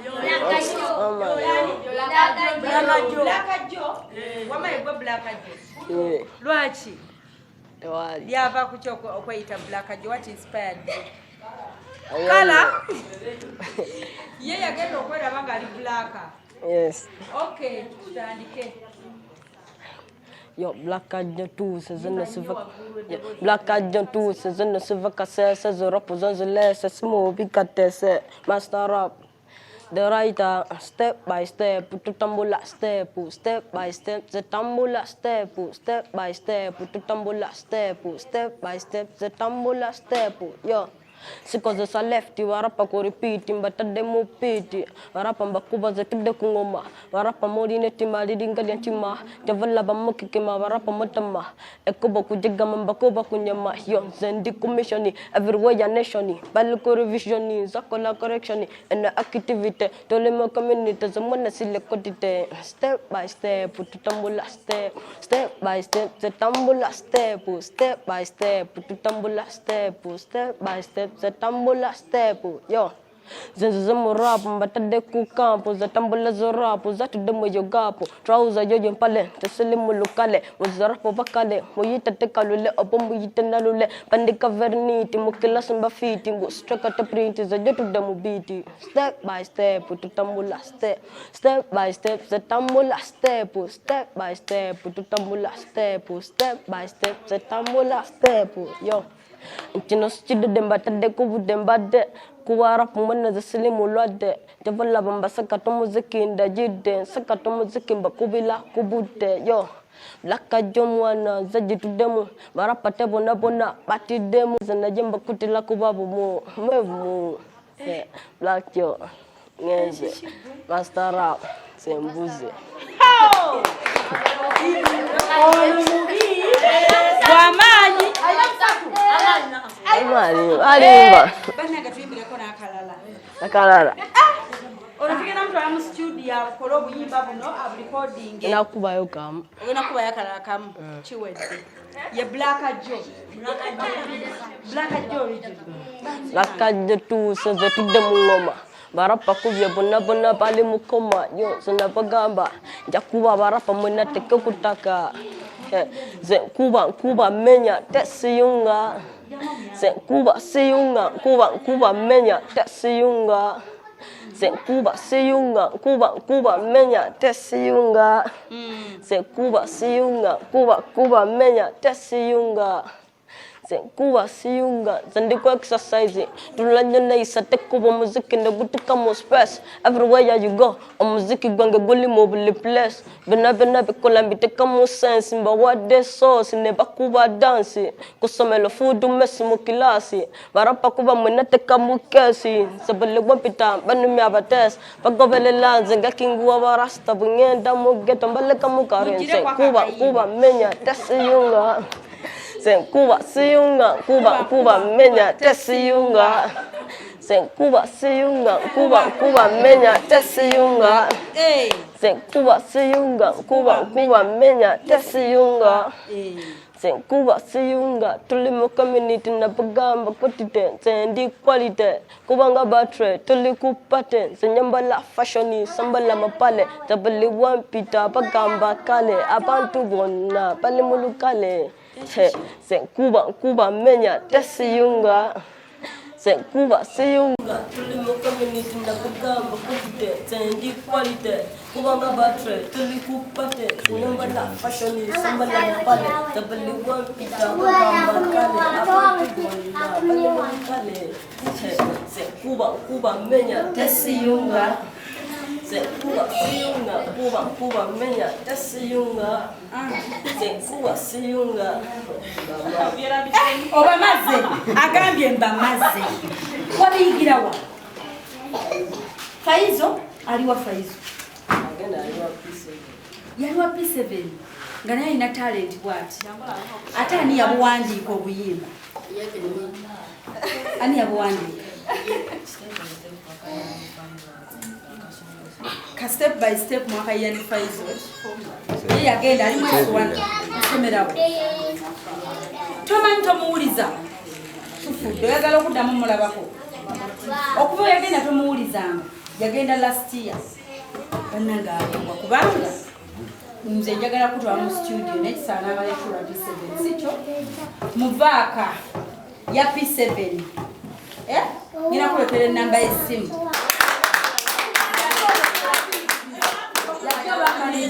Black Joe. Wama yegwe Black Joe. Lwaki? Lyava ku ki okweyita Black Joe? What inspired you? Kala ye yagenda okweraba ng'ali black. Yes. Okay, tutandike. Yo, Black Joe tuuse zino siva. Black Joe tuuse zino siva kasese zoropo zonzilese simubi katese master up. The writer step by step tutambula step step by step zetambula step step by step tutambula step step by step zetambula step. Yo. Sikozesa left warapa ku repeat mbatadde mu piti warapa mbakuba zetudde ku ngoma warapa mulina ettima liringa lya ntima javala bamukikima warapa mutama ekuba kujigama mbakuba kunyama. Yo nze ndi ku mission everywhere nation bali ku revision zakola correction and activity toli mu community zamuna sile kotite step by step tutambula step step by step zetambula step step by step tutambula step step by step zetambula step. Yo Nze nzize mu rap mbatadde ku kampu zatambula zo rap zatudde mu eyo gapu trouser yoyo mpale tesili mu lukale muzarapu bakale muyite tekalule obo muyite nalule bandika verniti mukilasi mbafiti ngu streka te printi zajotudde mu biti step by step tutambula step step by step zetambula step step by step tutambula step step by step zetambula step yo nkino sikidde mbatadde kubudde mbadde kuwarapu mwena zisilimu lwadde tevalaba mbasakato muziki ndajidde nsakato muziki mbakubila kubudde yo Black mwana zajituddemu barapa tebonabona batiddemu zenaje mbakutila kubabumu mwevumu Black yo ngenze master rap sembuze wamaanyi alimba bannange tuyimbireko n'akalala akalala olwo tugenda mutwala mu studio akole obuyimba buno abulikodinge nakubayo kamu ogenda kubayo akalala kamu kiwedde ye Black Joe Black Joe original Black Joe tuuse zetudde mu ngoma barapa kubye bonna bonna bali mu koma yo sinabagamba nja kuba barapa mwena teke kutaka nze nkuba nkuba menya tesiyunga nze nkuba siyunga nkuba nkuba menya tesiyunga nze nkuba siyunga nkuba nkuba menya tesiyunga nze nkuba siyunga nkuba nkuba menya tesiyunga nze nkuba siyunga nze ndi ku exercise tulanya neyisa tekuba omuziki negutuka mu space everywhere you go omuziki gwange guli mu buli place byonna byonna bikola mbiteka mu sense mbawadde sauce ne bakuba dance kusomelo food mess mu kilasi barapa kuba mwena teka mu kesi nze buli gwampita banumya abatesi bagobelela nze nga kinguwa barasta bwengenda mu ghetto mbaleka mu kare nze nkuba nkuba menya tesiyunga nze nkuba siyunga nkuba nkuba menya tesiyunga nze nkuba siyunga nkuba nkuba menya tesiyunga nze nkuba siyunga nkuba nkuba menya tesiyunga nze nkuba siyunga tuli mu community nabagamba kwatite nze ndi quality kubanga battery tuli ku party nze nyambala fashion sambala mapale tabali wampita bagamba kale abantu bonna bali mu lukale nze nkuba nkuba menya tesiyunga nze nkuba siyunga tuli mu community nabagamba kwatite nze ndi quality kubanga battery tuli ku party nze nyambala fashion sambala mapale tabali wampita bagamba kale abantu bonna bali mu lukale nze nkuba nkuba menya tesiyunga nze nkuba siyunga nkuba nkuba menya tesiyunga nze nkuba siyunga obamaze agambye mbamaze wabiyigirawa Faizo aliwa Faizo agenda aliwa P7 yaliwa P7 nga naye alina talent bwati ate ani yabuwandiika obuyimba ani yabuwandiika ka step by step mwaka yani Faizo ye yagenda ali mwezi wano kusomerawo tomanyi tomuwuliza tufudde oyagala okuddamu mulabako okuva yagenda tomuwulizanga yagenda last year bannange agwa kubanga nze njagala kutwala mu studio nekisaana abalekula P7 sikyo muvaaka ya P7 ngina kulekera enamba y'essimu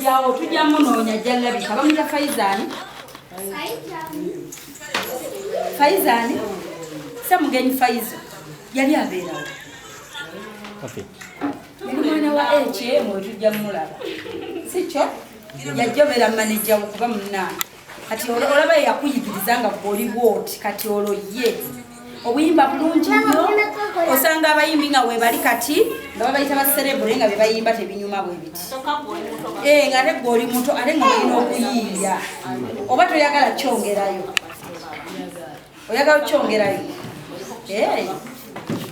yawo tujja munoonya jallabika bamuyita Faizani Faizani Ssemugenyi Faizo yali abeerawo yali mwana wa HM tujja mulaba sikyo yajja obeera maneja wo kuba munnaana kati olaba yakuyigiriza nga gw'oli bw'oti kati olwo ye obuyimba bulungi nnyo osanga abayimbi nga webali kati nga babayita baserebule nga bebayimba tebinyuma bwe biti nga ate gwe oli muto ate nga olina okuyiiya oba toyagala kyongerayo oyagala kyongerayo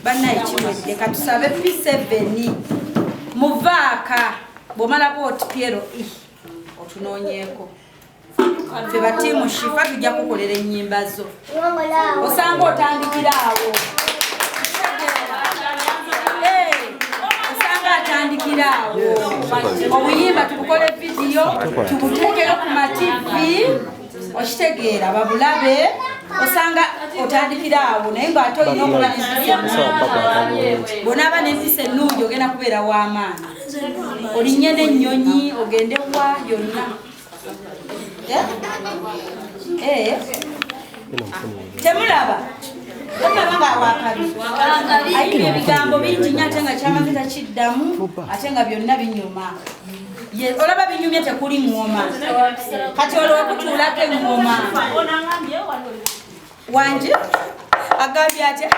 bannaye kiwedde katusabe P7 muvaaka bw'omala bw'oti Piero E otunoonyeeko ffe batiimu Shifa tujja kukolera ennyimba zo osanga otandikira awo. Tutandikira awo. Obuyimba tubukole vidiyo, tubuteekero ku ma TV, okitegeera babulabe, osanga otandikira awo naye ng'ate olina okuba n'empisa ennungi. Bw'onaaba n'empisa ennungi ogenda kubeera w'amaanyi. Olinnye n'ennyonyi ogende wa yonna. Temulaba. Temulaba nga wakabi. Ayimba ebigambo bingi nnyo ate nga kyamaze takiddamu ate nga byonna binyuma. Olaba binyumye tekuli ŋŋoma. Kati olwo okutuulako eŋŋoma. Wangi? Agambye atya?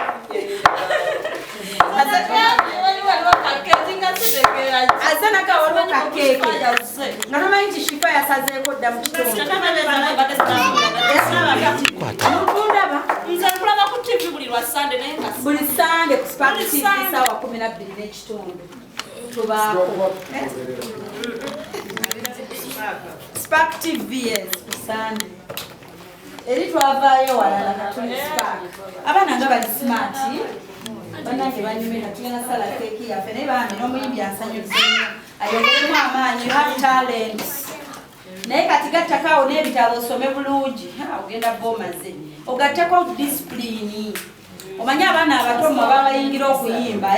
Azanaka waliwo kakeeke nga tomanyi nti Shifa yasazeeko dda mu kitundu. Mukundaba nze nkulaba ku TV buli lwa Sande naye nga buli Sande ku Spark TV ssaawa 12:15 tubaako. Spark TV, yes, ku Sande. Eri twavaayo walala katuli Spark. Abaana nga bali smart. Bannange banyumira tugenda sala keeki yaffe naye bambi n'omuyimbi ansanyusa nnyo. Ayongeremu amaanyi, you have talent. Naye kati gattako awo n'ebitabo osome bulungi, ogenda b'omaze. Ogatteko disipulini. Omanyi abaana abato mmwe ababayingira okuyimba,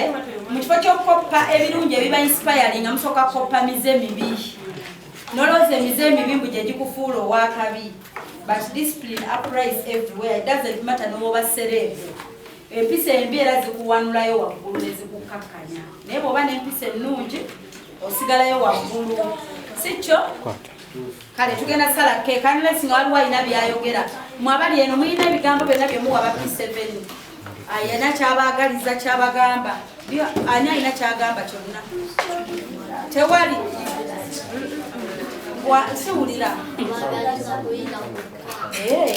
mu kifo ky'okukoppa ebirungi ebiba inspiring nga musooka kukoppa mize mibi. Nolowooza emize emibi mbu gye gikufuula ow'akabi. But discipline applies everywhere. It doesn't matter n'oba celeb. Empisa embi era zikuwanulayo waggulu ne zikukakkanya. Naye bw'oba n'empisa ennungi osigalayo waggulu. Si kyo? Kale tugenda sala keeki unless nga waliwo alina by'ayogera. Mmwe abali eno mulina ebigambo byonna bye muwa aba P7. Ayina ky'abaagaliza ky'abagamba. Ani alina ky'agamba kyonna? Tewali. Siwulira.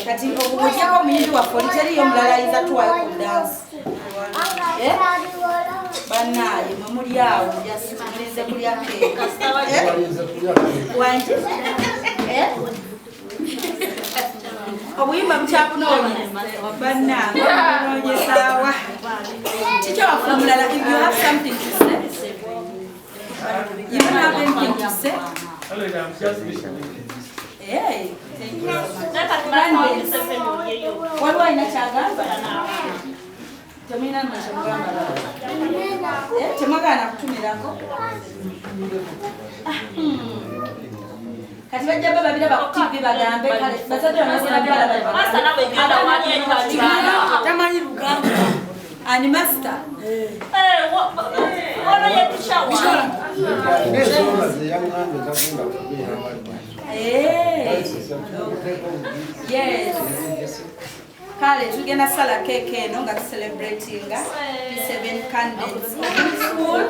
Kati ogujjako omuyimbi waffe oli teriiyo omulala ayinza tuwaayo ku dansi. Bannaaye mwe muli awo mulinze kulya keeki. Wangi? Obuyimba bukyakunoonya. Bannange obunoonyesaawa. Kiki waffe omulala, if you have something to say. You don't have anything to say? Hey, thank you. Waliwo alina kyagamba? Temulina kyemugamba? Temwagala kutumirako? Kati bajja bba babiraba ku TV bagambe kale bazadde bamazina tamanyi lugambo. Ani master? Ono ye teacher wa. Yes. Kale tugenda sala keeki eno nga tucelebratinga P7 candidates school.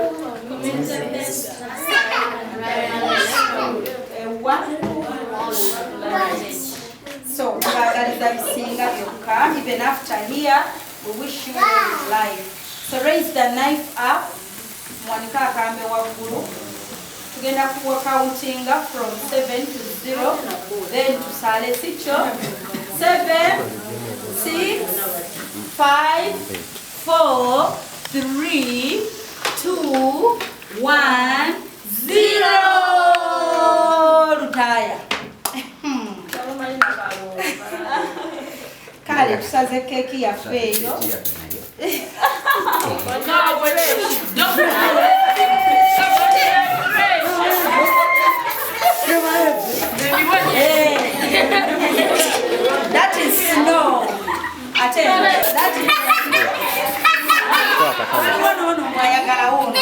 So tubaagaliza bisinga byokka. Even after here we wish you well life. So raise the knife up. Mwanike akambe waggulu. Tugenda kuwa countinga from 7 to 0 then tusale sikyo 7 6 5 4 3 2 1 0. Lutaaya. Kale tusaze keeki yaffe eyo. That is snow. Ate, that is snow. No, no, mwayagala wono.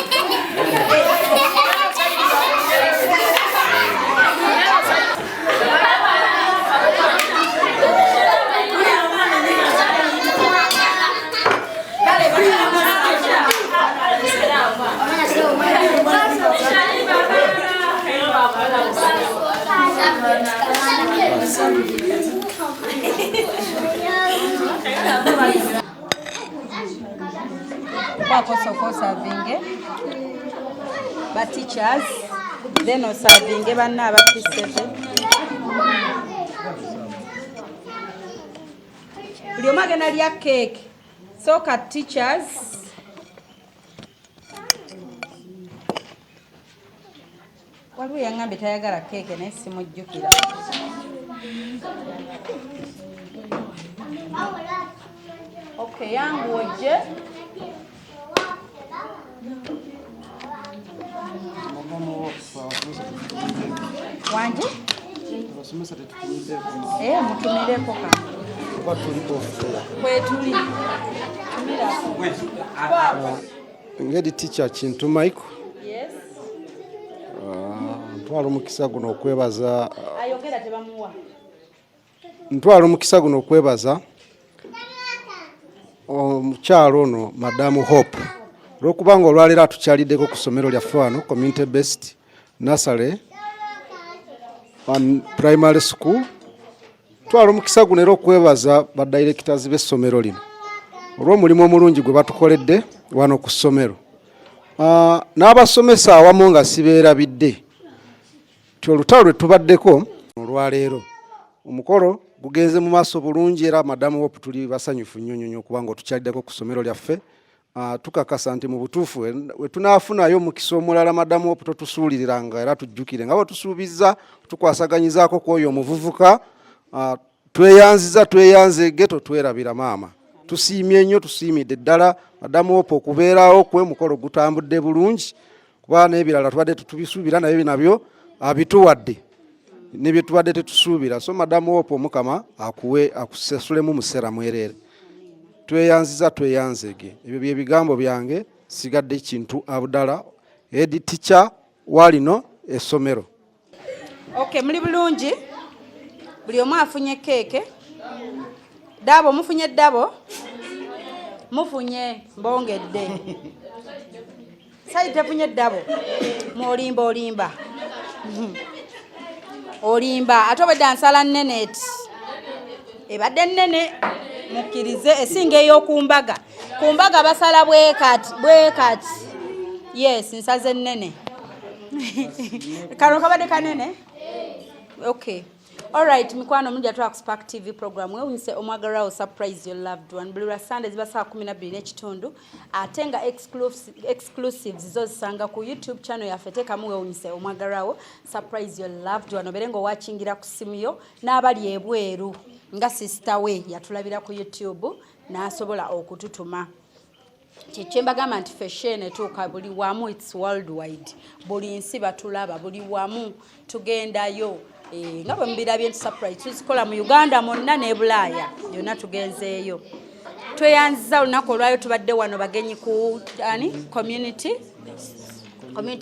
Kwako soko savinge ba teachers then osavinge banna aba P7. Buli omu agenda lya cake. Sooka teachers. Waliwo yaŋŋambye tayagala keeke naye simujjukira. Okay, yangu ojje. Wangi? Abasomesa tetutumiddeko. Eh, mutumireko ka. Kuba tuli off air. Kwetuli. Tumirako. Ngeri teacher Kintu Michael. Yes. Ntwala omukisa guno okwebaza Ayogera tebamuwa. Ntwala omukisa guno okwebaza omukyalo ono Madamu Hope olwokubanga olwaleero atukyaliddeko ku ssomero lyaffe wano Community Based Nursery and Primary School. Twala omukisa guno era okwebaza ba directors b'essomero lino olw'omulimu omulungi gwe batukoledde wano ku ssomero, n'abasomesa awamu nga sibeerabidde nti olutalo lwe tubaddeko olwaleero omukolo gugenze mu maaso bulungi era Madamu Hope tuli basanyufu nnyo nnyo nnyo okubanga otukyaliddeko ku ssomero lyaffe. Tukakasa nti mu butuufu we tunaafunayo omukisa omulala, Madamu Hope, totusuuliriranga era tujjukire nga bwe tusuubizza tukwasaganyizaako ku oyo omuvuvuka. Tweyanziza, tweyanzege, totwerabira maama. Tusiimye nnyo, tusiimidde ddala Madamu Hope okubeerawo kwe. Mukolo gutambudde bulungi kuba n'ebirala tubadde tetubisuubira naye nabyo abituwadde nebye tubadde tetusuubira. So Madamu Hope, Omukama akuwe akusasulemu museera mwereere. Tweyanziza, tweyanzege. Ebyo bye bigambo byange. Sigadde Kintu Abudala, head teacher walino essomero. Okay, muli bulungi? Buli omu afunye keeke? Dabo mufunye? Dabo mufunye? Mbongedde sayi tefunye dabo. Mwolimba, olimba, olimba. Ate obwedda nsala nnene eti ebadde nnene, mukkirize esinga ey'oku mbaga. Ku mbaga basala bwekati bwekati. Yes, nsaze nnene. Kano kabadde kanene. Okay. Alright, mikwano, mujja twala ku Spark TV program wewunyise omwagalwawo, surprise your loved one. Buli lwa Sunday ziba saa 12:30, ate nga exclusives zo zisanga ku YouTube channel yaffe. Teekamu wewunyise omwagalwawo, surprise your loved one, obeere ng'owakingira ku simu yo. N'abali ebweru nga sister we yatulabira ku YouTube n'asobola okututuma. Kyekyembagamba nti fashion etuuka buli wamu, it's worldwide, buli nsi batulaba, buli wamu tugendayo. Nga bwe mubirabye nti surprise tuzikola mu Uganda mwonna ne Bulaaya yonna tugenzeeyo. Tweyanziza olunaku olwayo. Tubadde wano bagenyi ku ani community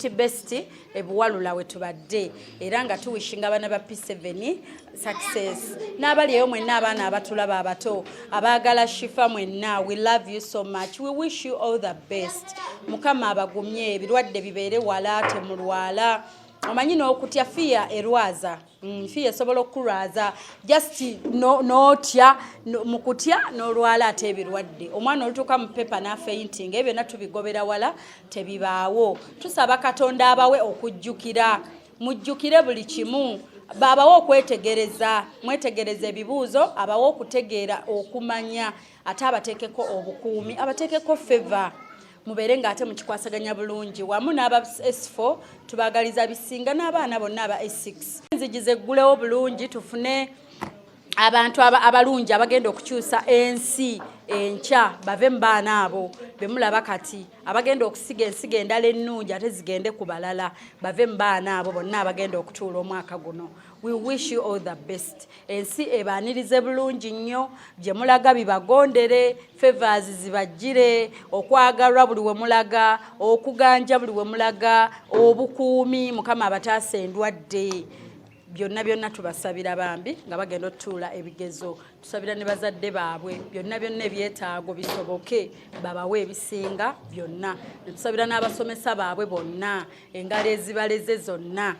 based ebuwalula we tubadde, era nga tuwishinga abaana ba P7 success n'abali eyo mwenna, abaana abatulaba abato abaagala Shifa mwenna, we love you so much, we wish you all the best. Mukama abagumye, ebirwadde bibeere wala, temulwala. Omanyi n'okutya, fear erwaza. Fear esobola okukulwaza, just n'otya, no, mu kutya n'olwala ate ebirwadde. Omwana olutuuka mu pepa n'afainting, ebyo byonna tubigobera wala, tebibaawo. Tusaba Katonda abawe okujjukira, mujjukire buli kimu, babawe okwetegereza, mwetegereza ebibuuzo, abawe okutegeera, okumanya, ate abateekeko obukuumi, abateekeko favor, mubeere ng'ate mukikwasaganya bulungi wamu n'aba S4. Tubagaliza bisinga n'abaana bonna aba S6. Enzigi zeggulewo bulungi, tufune abantu abalungi abagenda okukyusa ensi enkya, bave mu baana abo bemulaba kati, abagenda okusiga ensigo endala ennungi ate zigende ku balala, bave mu baana abo bonna abagenda okutuula omwaka guno. We wish you all the best. Ensi ebaanirize bulungi nnyo, gye mulaga bibagondere, favors zibajjire, okwagalwa buli we mulaga, okuganja buli we mulaga, obukuumi, Mukama abataasa endwadde, byonna byonna tubasabira bambi nga bagenda otutuula ebigezo. Tusabira ne bazadde baabwe, byonna byonna ebyetaago bisoboke, babawe ebisinga byonna. Netusabira n'abasomesa baabwe bonna, engalo ezibaleze zonna.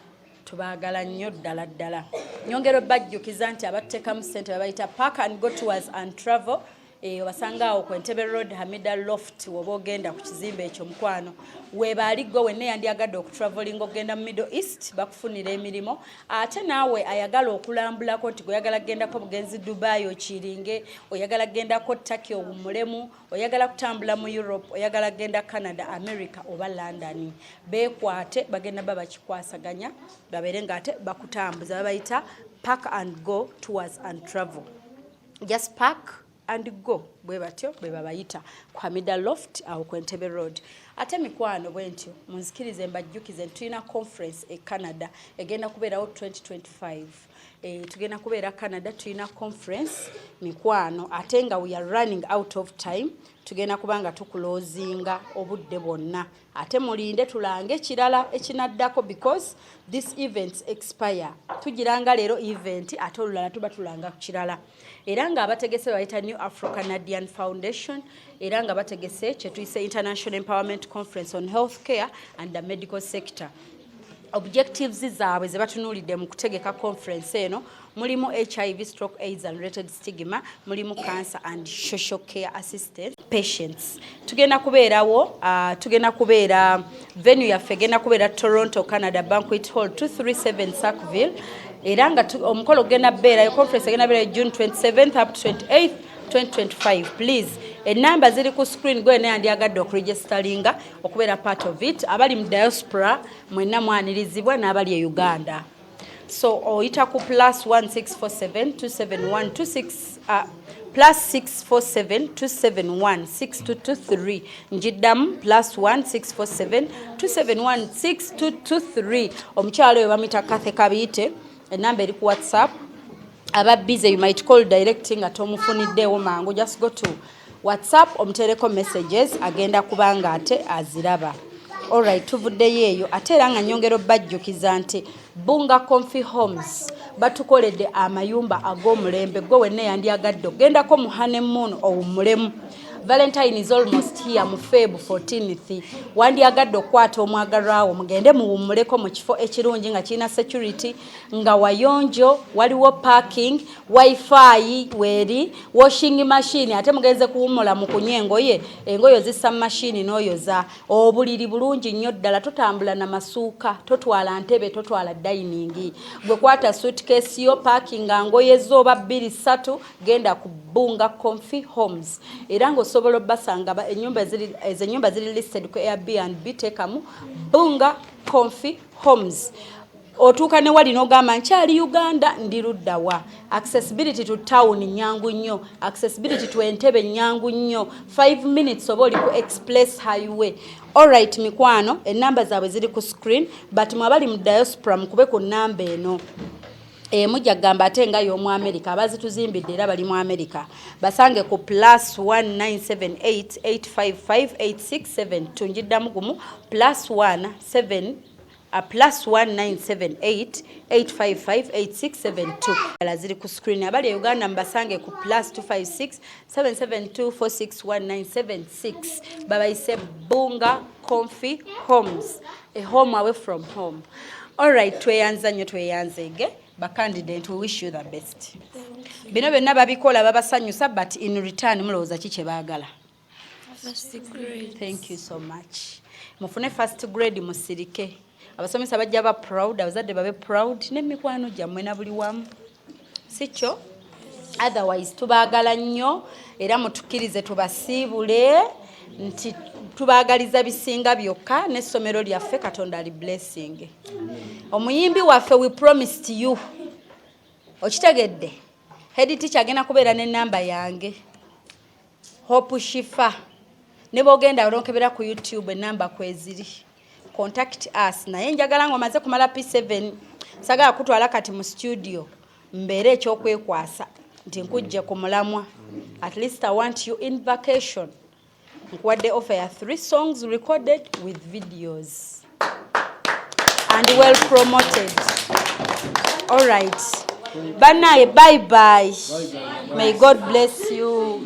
Tubaagala nnyo ddala ddala. Nyongera obajjukiza nti abateekamu ssente babayita Park and Go Tours and Travel. Eh, obasanga awo ku Entebbe Road Hamida Loft woba ogenda ku kizimbe ekyo mukwano webaali gwe wenna eyandyagadde okutravelinga okugenda mu Middle East bakufunira emirimu ate naawe ayagala okulambulako nti gweoyagala kugendako bugenzi Dubai okiringe oyagala kugendako Turkey owummulemu oyagala kutambula mu Europe oyagala kugenda Canada America oba London beekwate bagenda ba bakikwasaganya babeere nga ate bakutambuza babayita park and go tours and travel just park and go bwe batyo bwe babayita ku Hamida Loft awo ku Entebbe Road. Ate mikwano bwe ntyo munzikirize mbajjukize nti tulina conference e Canada egenda kubeerawo 2025. E, tugenda kubeera Canada tulina conference mikwano ate nga we are running out of time tugenda kuba nga tukulozinga obudde bwonna ate mulinde tulange ekirala ekinaddako because this events expire tugiranga leero event ate olulala tuba tulanga ku kirala era nga abategese bayita New Afro Canadian Foundation era nga bategese kyetuyise International Empowerment Conference on Health Care and the Medical Sector objectives zaabwe ze batunuulidde mu kutegeka conference eno mulimu HIV stroke AIDS and related stigma mulimu cancer and social care assistance patients tugenda kubeerawo tugenda kubeera venue yaffe egenda kubeera Toronto Canada Banquet Hall 237 Sackville era nga omukolo gugenda beerayo conference egenda beerayo June 27th up to 28th 2025 please enamba ziri ku screen gwe naye andyagadde okuregisteringa okubeera part of it abali mu diaspora mwenna mwanirizibwa n'abali e Uganda so oyita ku plus 1647 271 26 plus 647 271 6223 njiddamu plus 1647 271 6223 omukyalo oyo bamuyita Kathe Kabiite enamba eri ku WhatsApp aba busy you might call direct nga tomufuniddeewo mangu just go to WhatsApp omuteereko messages agenda kubanga ate aziraba. Alright, tuvuddeyo eyo ate era nga nyongera obbajjukiza nti Bunga Comfy Homes batukoledde amayumba ag'omulembe gwe wenna yandyagadde okugendako mu honeymoon owummulemu. Valentine is almost here mu Feb 14th. Wandyagadde okukwata omwagalwa wo mugende muwummuleko mu kifo ekirungi nga kirina security nga wayonjo waliwo parking wifi weeri washing machine ate mugenze kuwummula mu kunywa engoye engoye ozissa mu machine n'oyoza obuliri bulungi nnyo ddala totambula na masuuka totwala ntebe totwala dining gwe kwata suitcase yo parkinga ngoye zo oba 2 3 genda ku Bunga Comfy Homes era ng'osobola obbasanga ennyumba ezo ennyumba ziri listed ku Airbnb teekamu Bunga Comfy Homes otuuka ne wali n'ogamba nkyali Uganda ndi luddawa accessibility to town nyangu nnyo accessibility to Entebbe nyangu nnyo 5 minutes oba oli ku express highway. Alright mikwano enamba zaabwe ziri ku screen but mwabali mu diaspora mukube ku namba eno mujja kugamba ate nga y'omu America abazituzimbidde era bali mu America basange ku plus 1978 855 8672 njiddamu gumu plus 17 plus 1978 855 8672 ala ziri ku screen abali e Uganda mbasange ku plus 256 772 461976 babayise Bunga Comfy Homes, a home away from home. Alright, tweyanza nnyo tweyanzeege bacandidate, we wish you the best. Bino byonna babikola babasanyusa but in return mulowooza ki kye baagala? Thank you so much. Mufune first grade musirike abasomesa bajja ba proud abazadde babe proud n'emikwano gyammwe na buli wamu si kyo otherwise tubaagala nnyo era mutukkirize tubasiibule nti tubaagaliza bisinga byokka n'essomero lyaffe Katonda ali blessing omuyimbi waffe. We promised you, okitegedde? Head teacher agenda kubeera n'ennamba yange Hope Shifa ne bwogenda olwonkebera ku YouTube enamba kweziri, contact us. Naye njagala ng'omaze kumala P7 sagala kutwala kati mu studio mbeere ekyokwekwasa nti nkujje ku mulamwa. At least I want you in vacation. Nkuwadde offer ya 3 songs recorded with videos and well promoted. All right banaye, bye bye, may God bless you.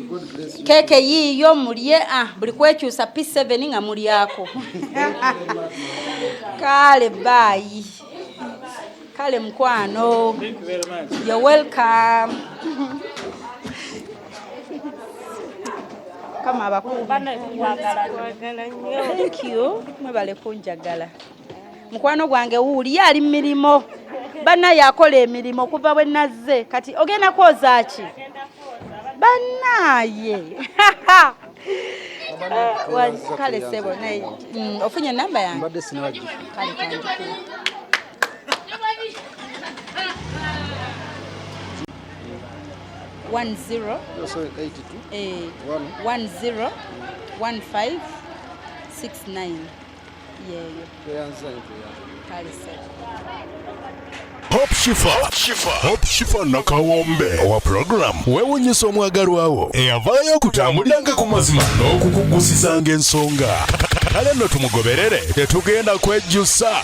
Keeke yiiyo mulye buli kwekyusa P7 nga mulyako. Kale bye, kale mukwano. Thank you very much. You're welcome. Mukama abakuume. Thank you. Mwebale kunjagala. Mukwano gwange wuuli ye ali mu mirimu. Bannaye akola emirimu okuva bwe nazze. Kati ogenda kwoza ki? Bannaye. Kale ssebo naye ofunye enamba yange? Mbadde sinabagifuna. Kale kanjukire. One zero. Sorry, 82. One. 101569 yeeyo. Tweyanziza nnyo, tweyanziza. Kale ssebo. Hope Shifa, Hope Shifa Nakawombe owa program weewunyisa omwagalwawo eyavaayo okutambuliranga ku mazima n'okukugusizanga ensonga. Kale nno tumugoberere, tetugenda kwejjusa.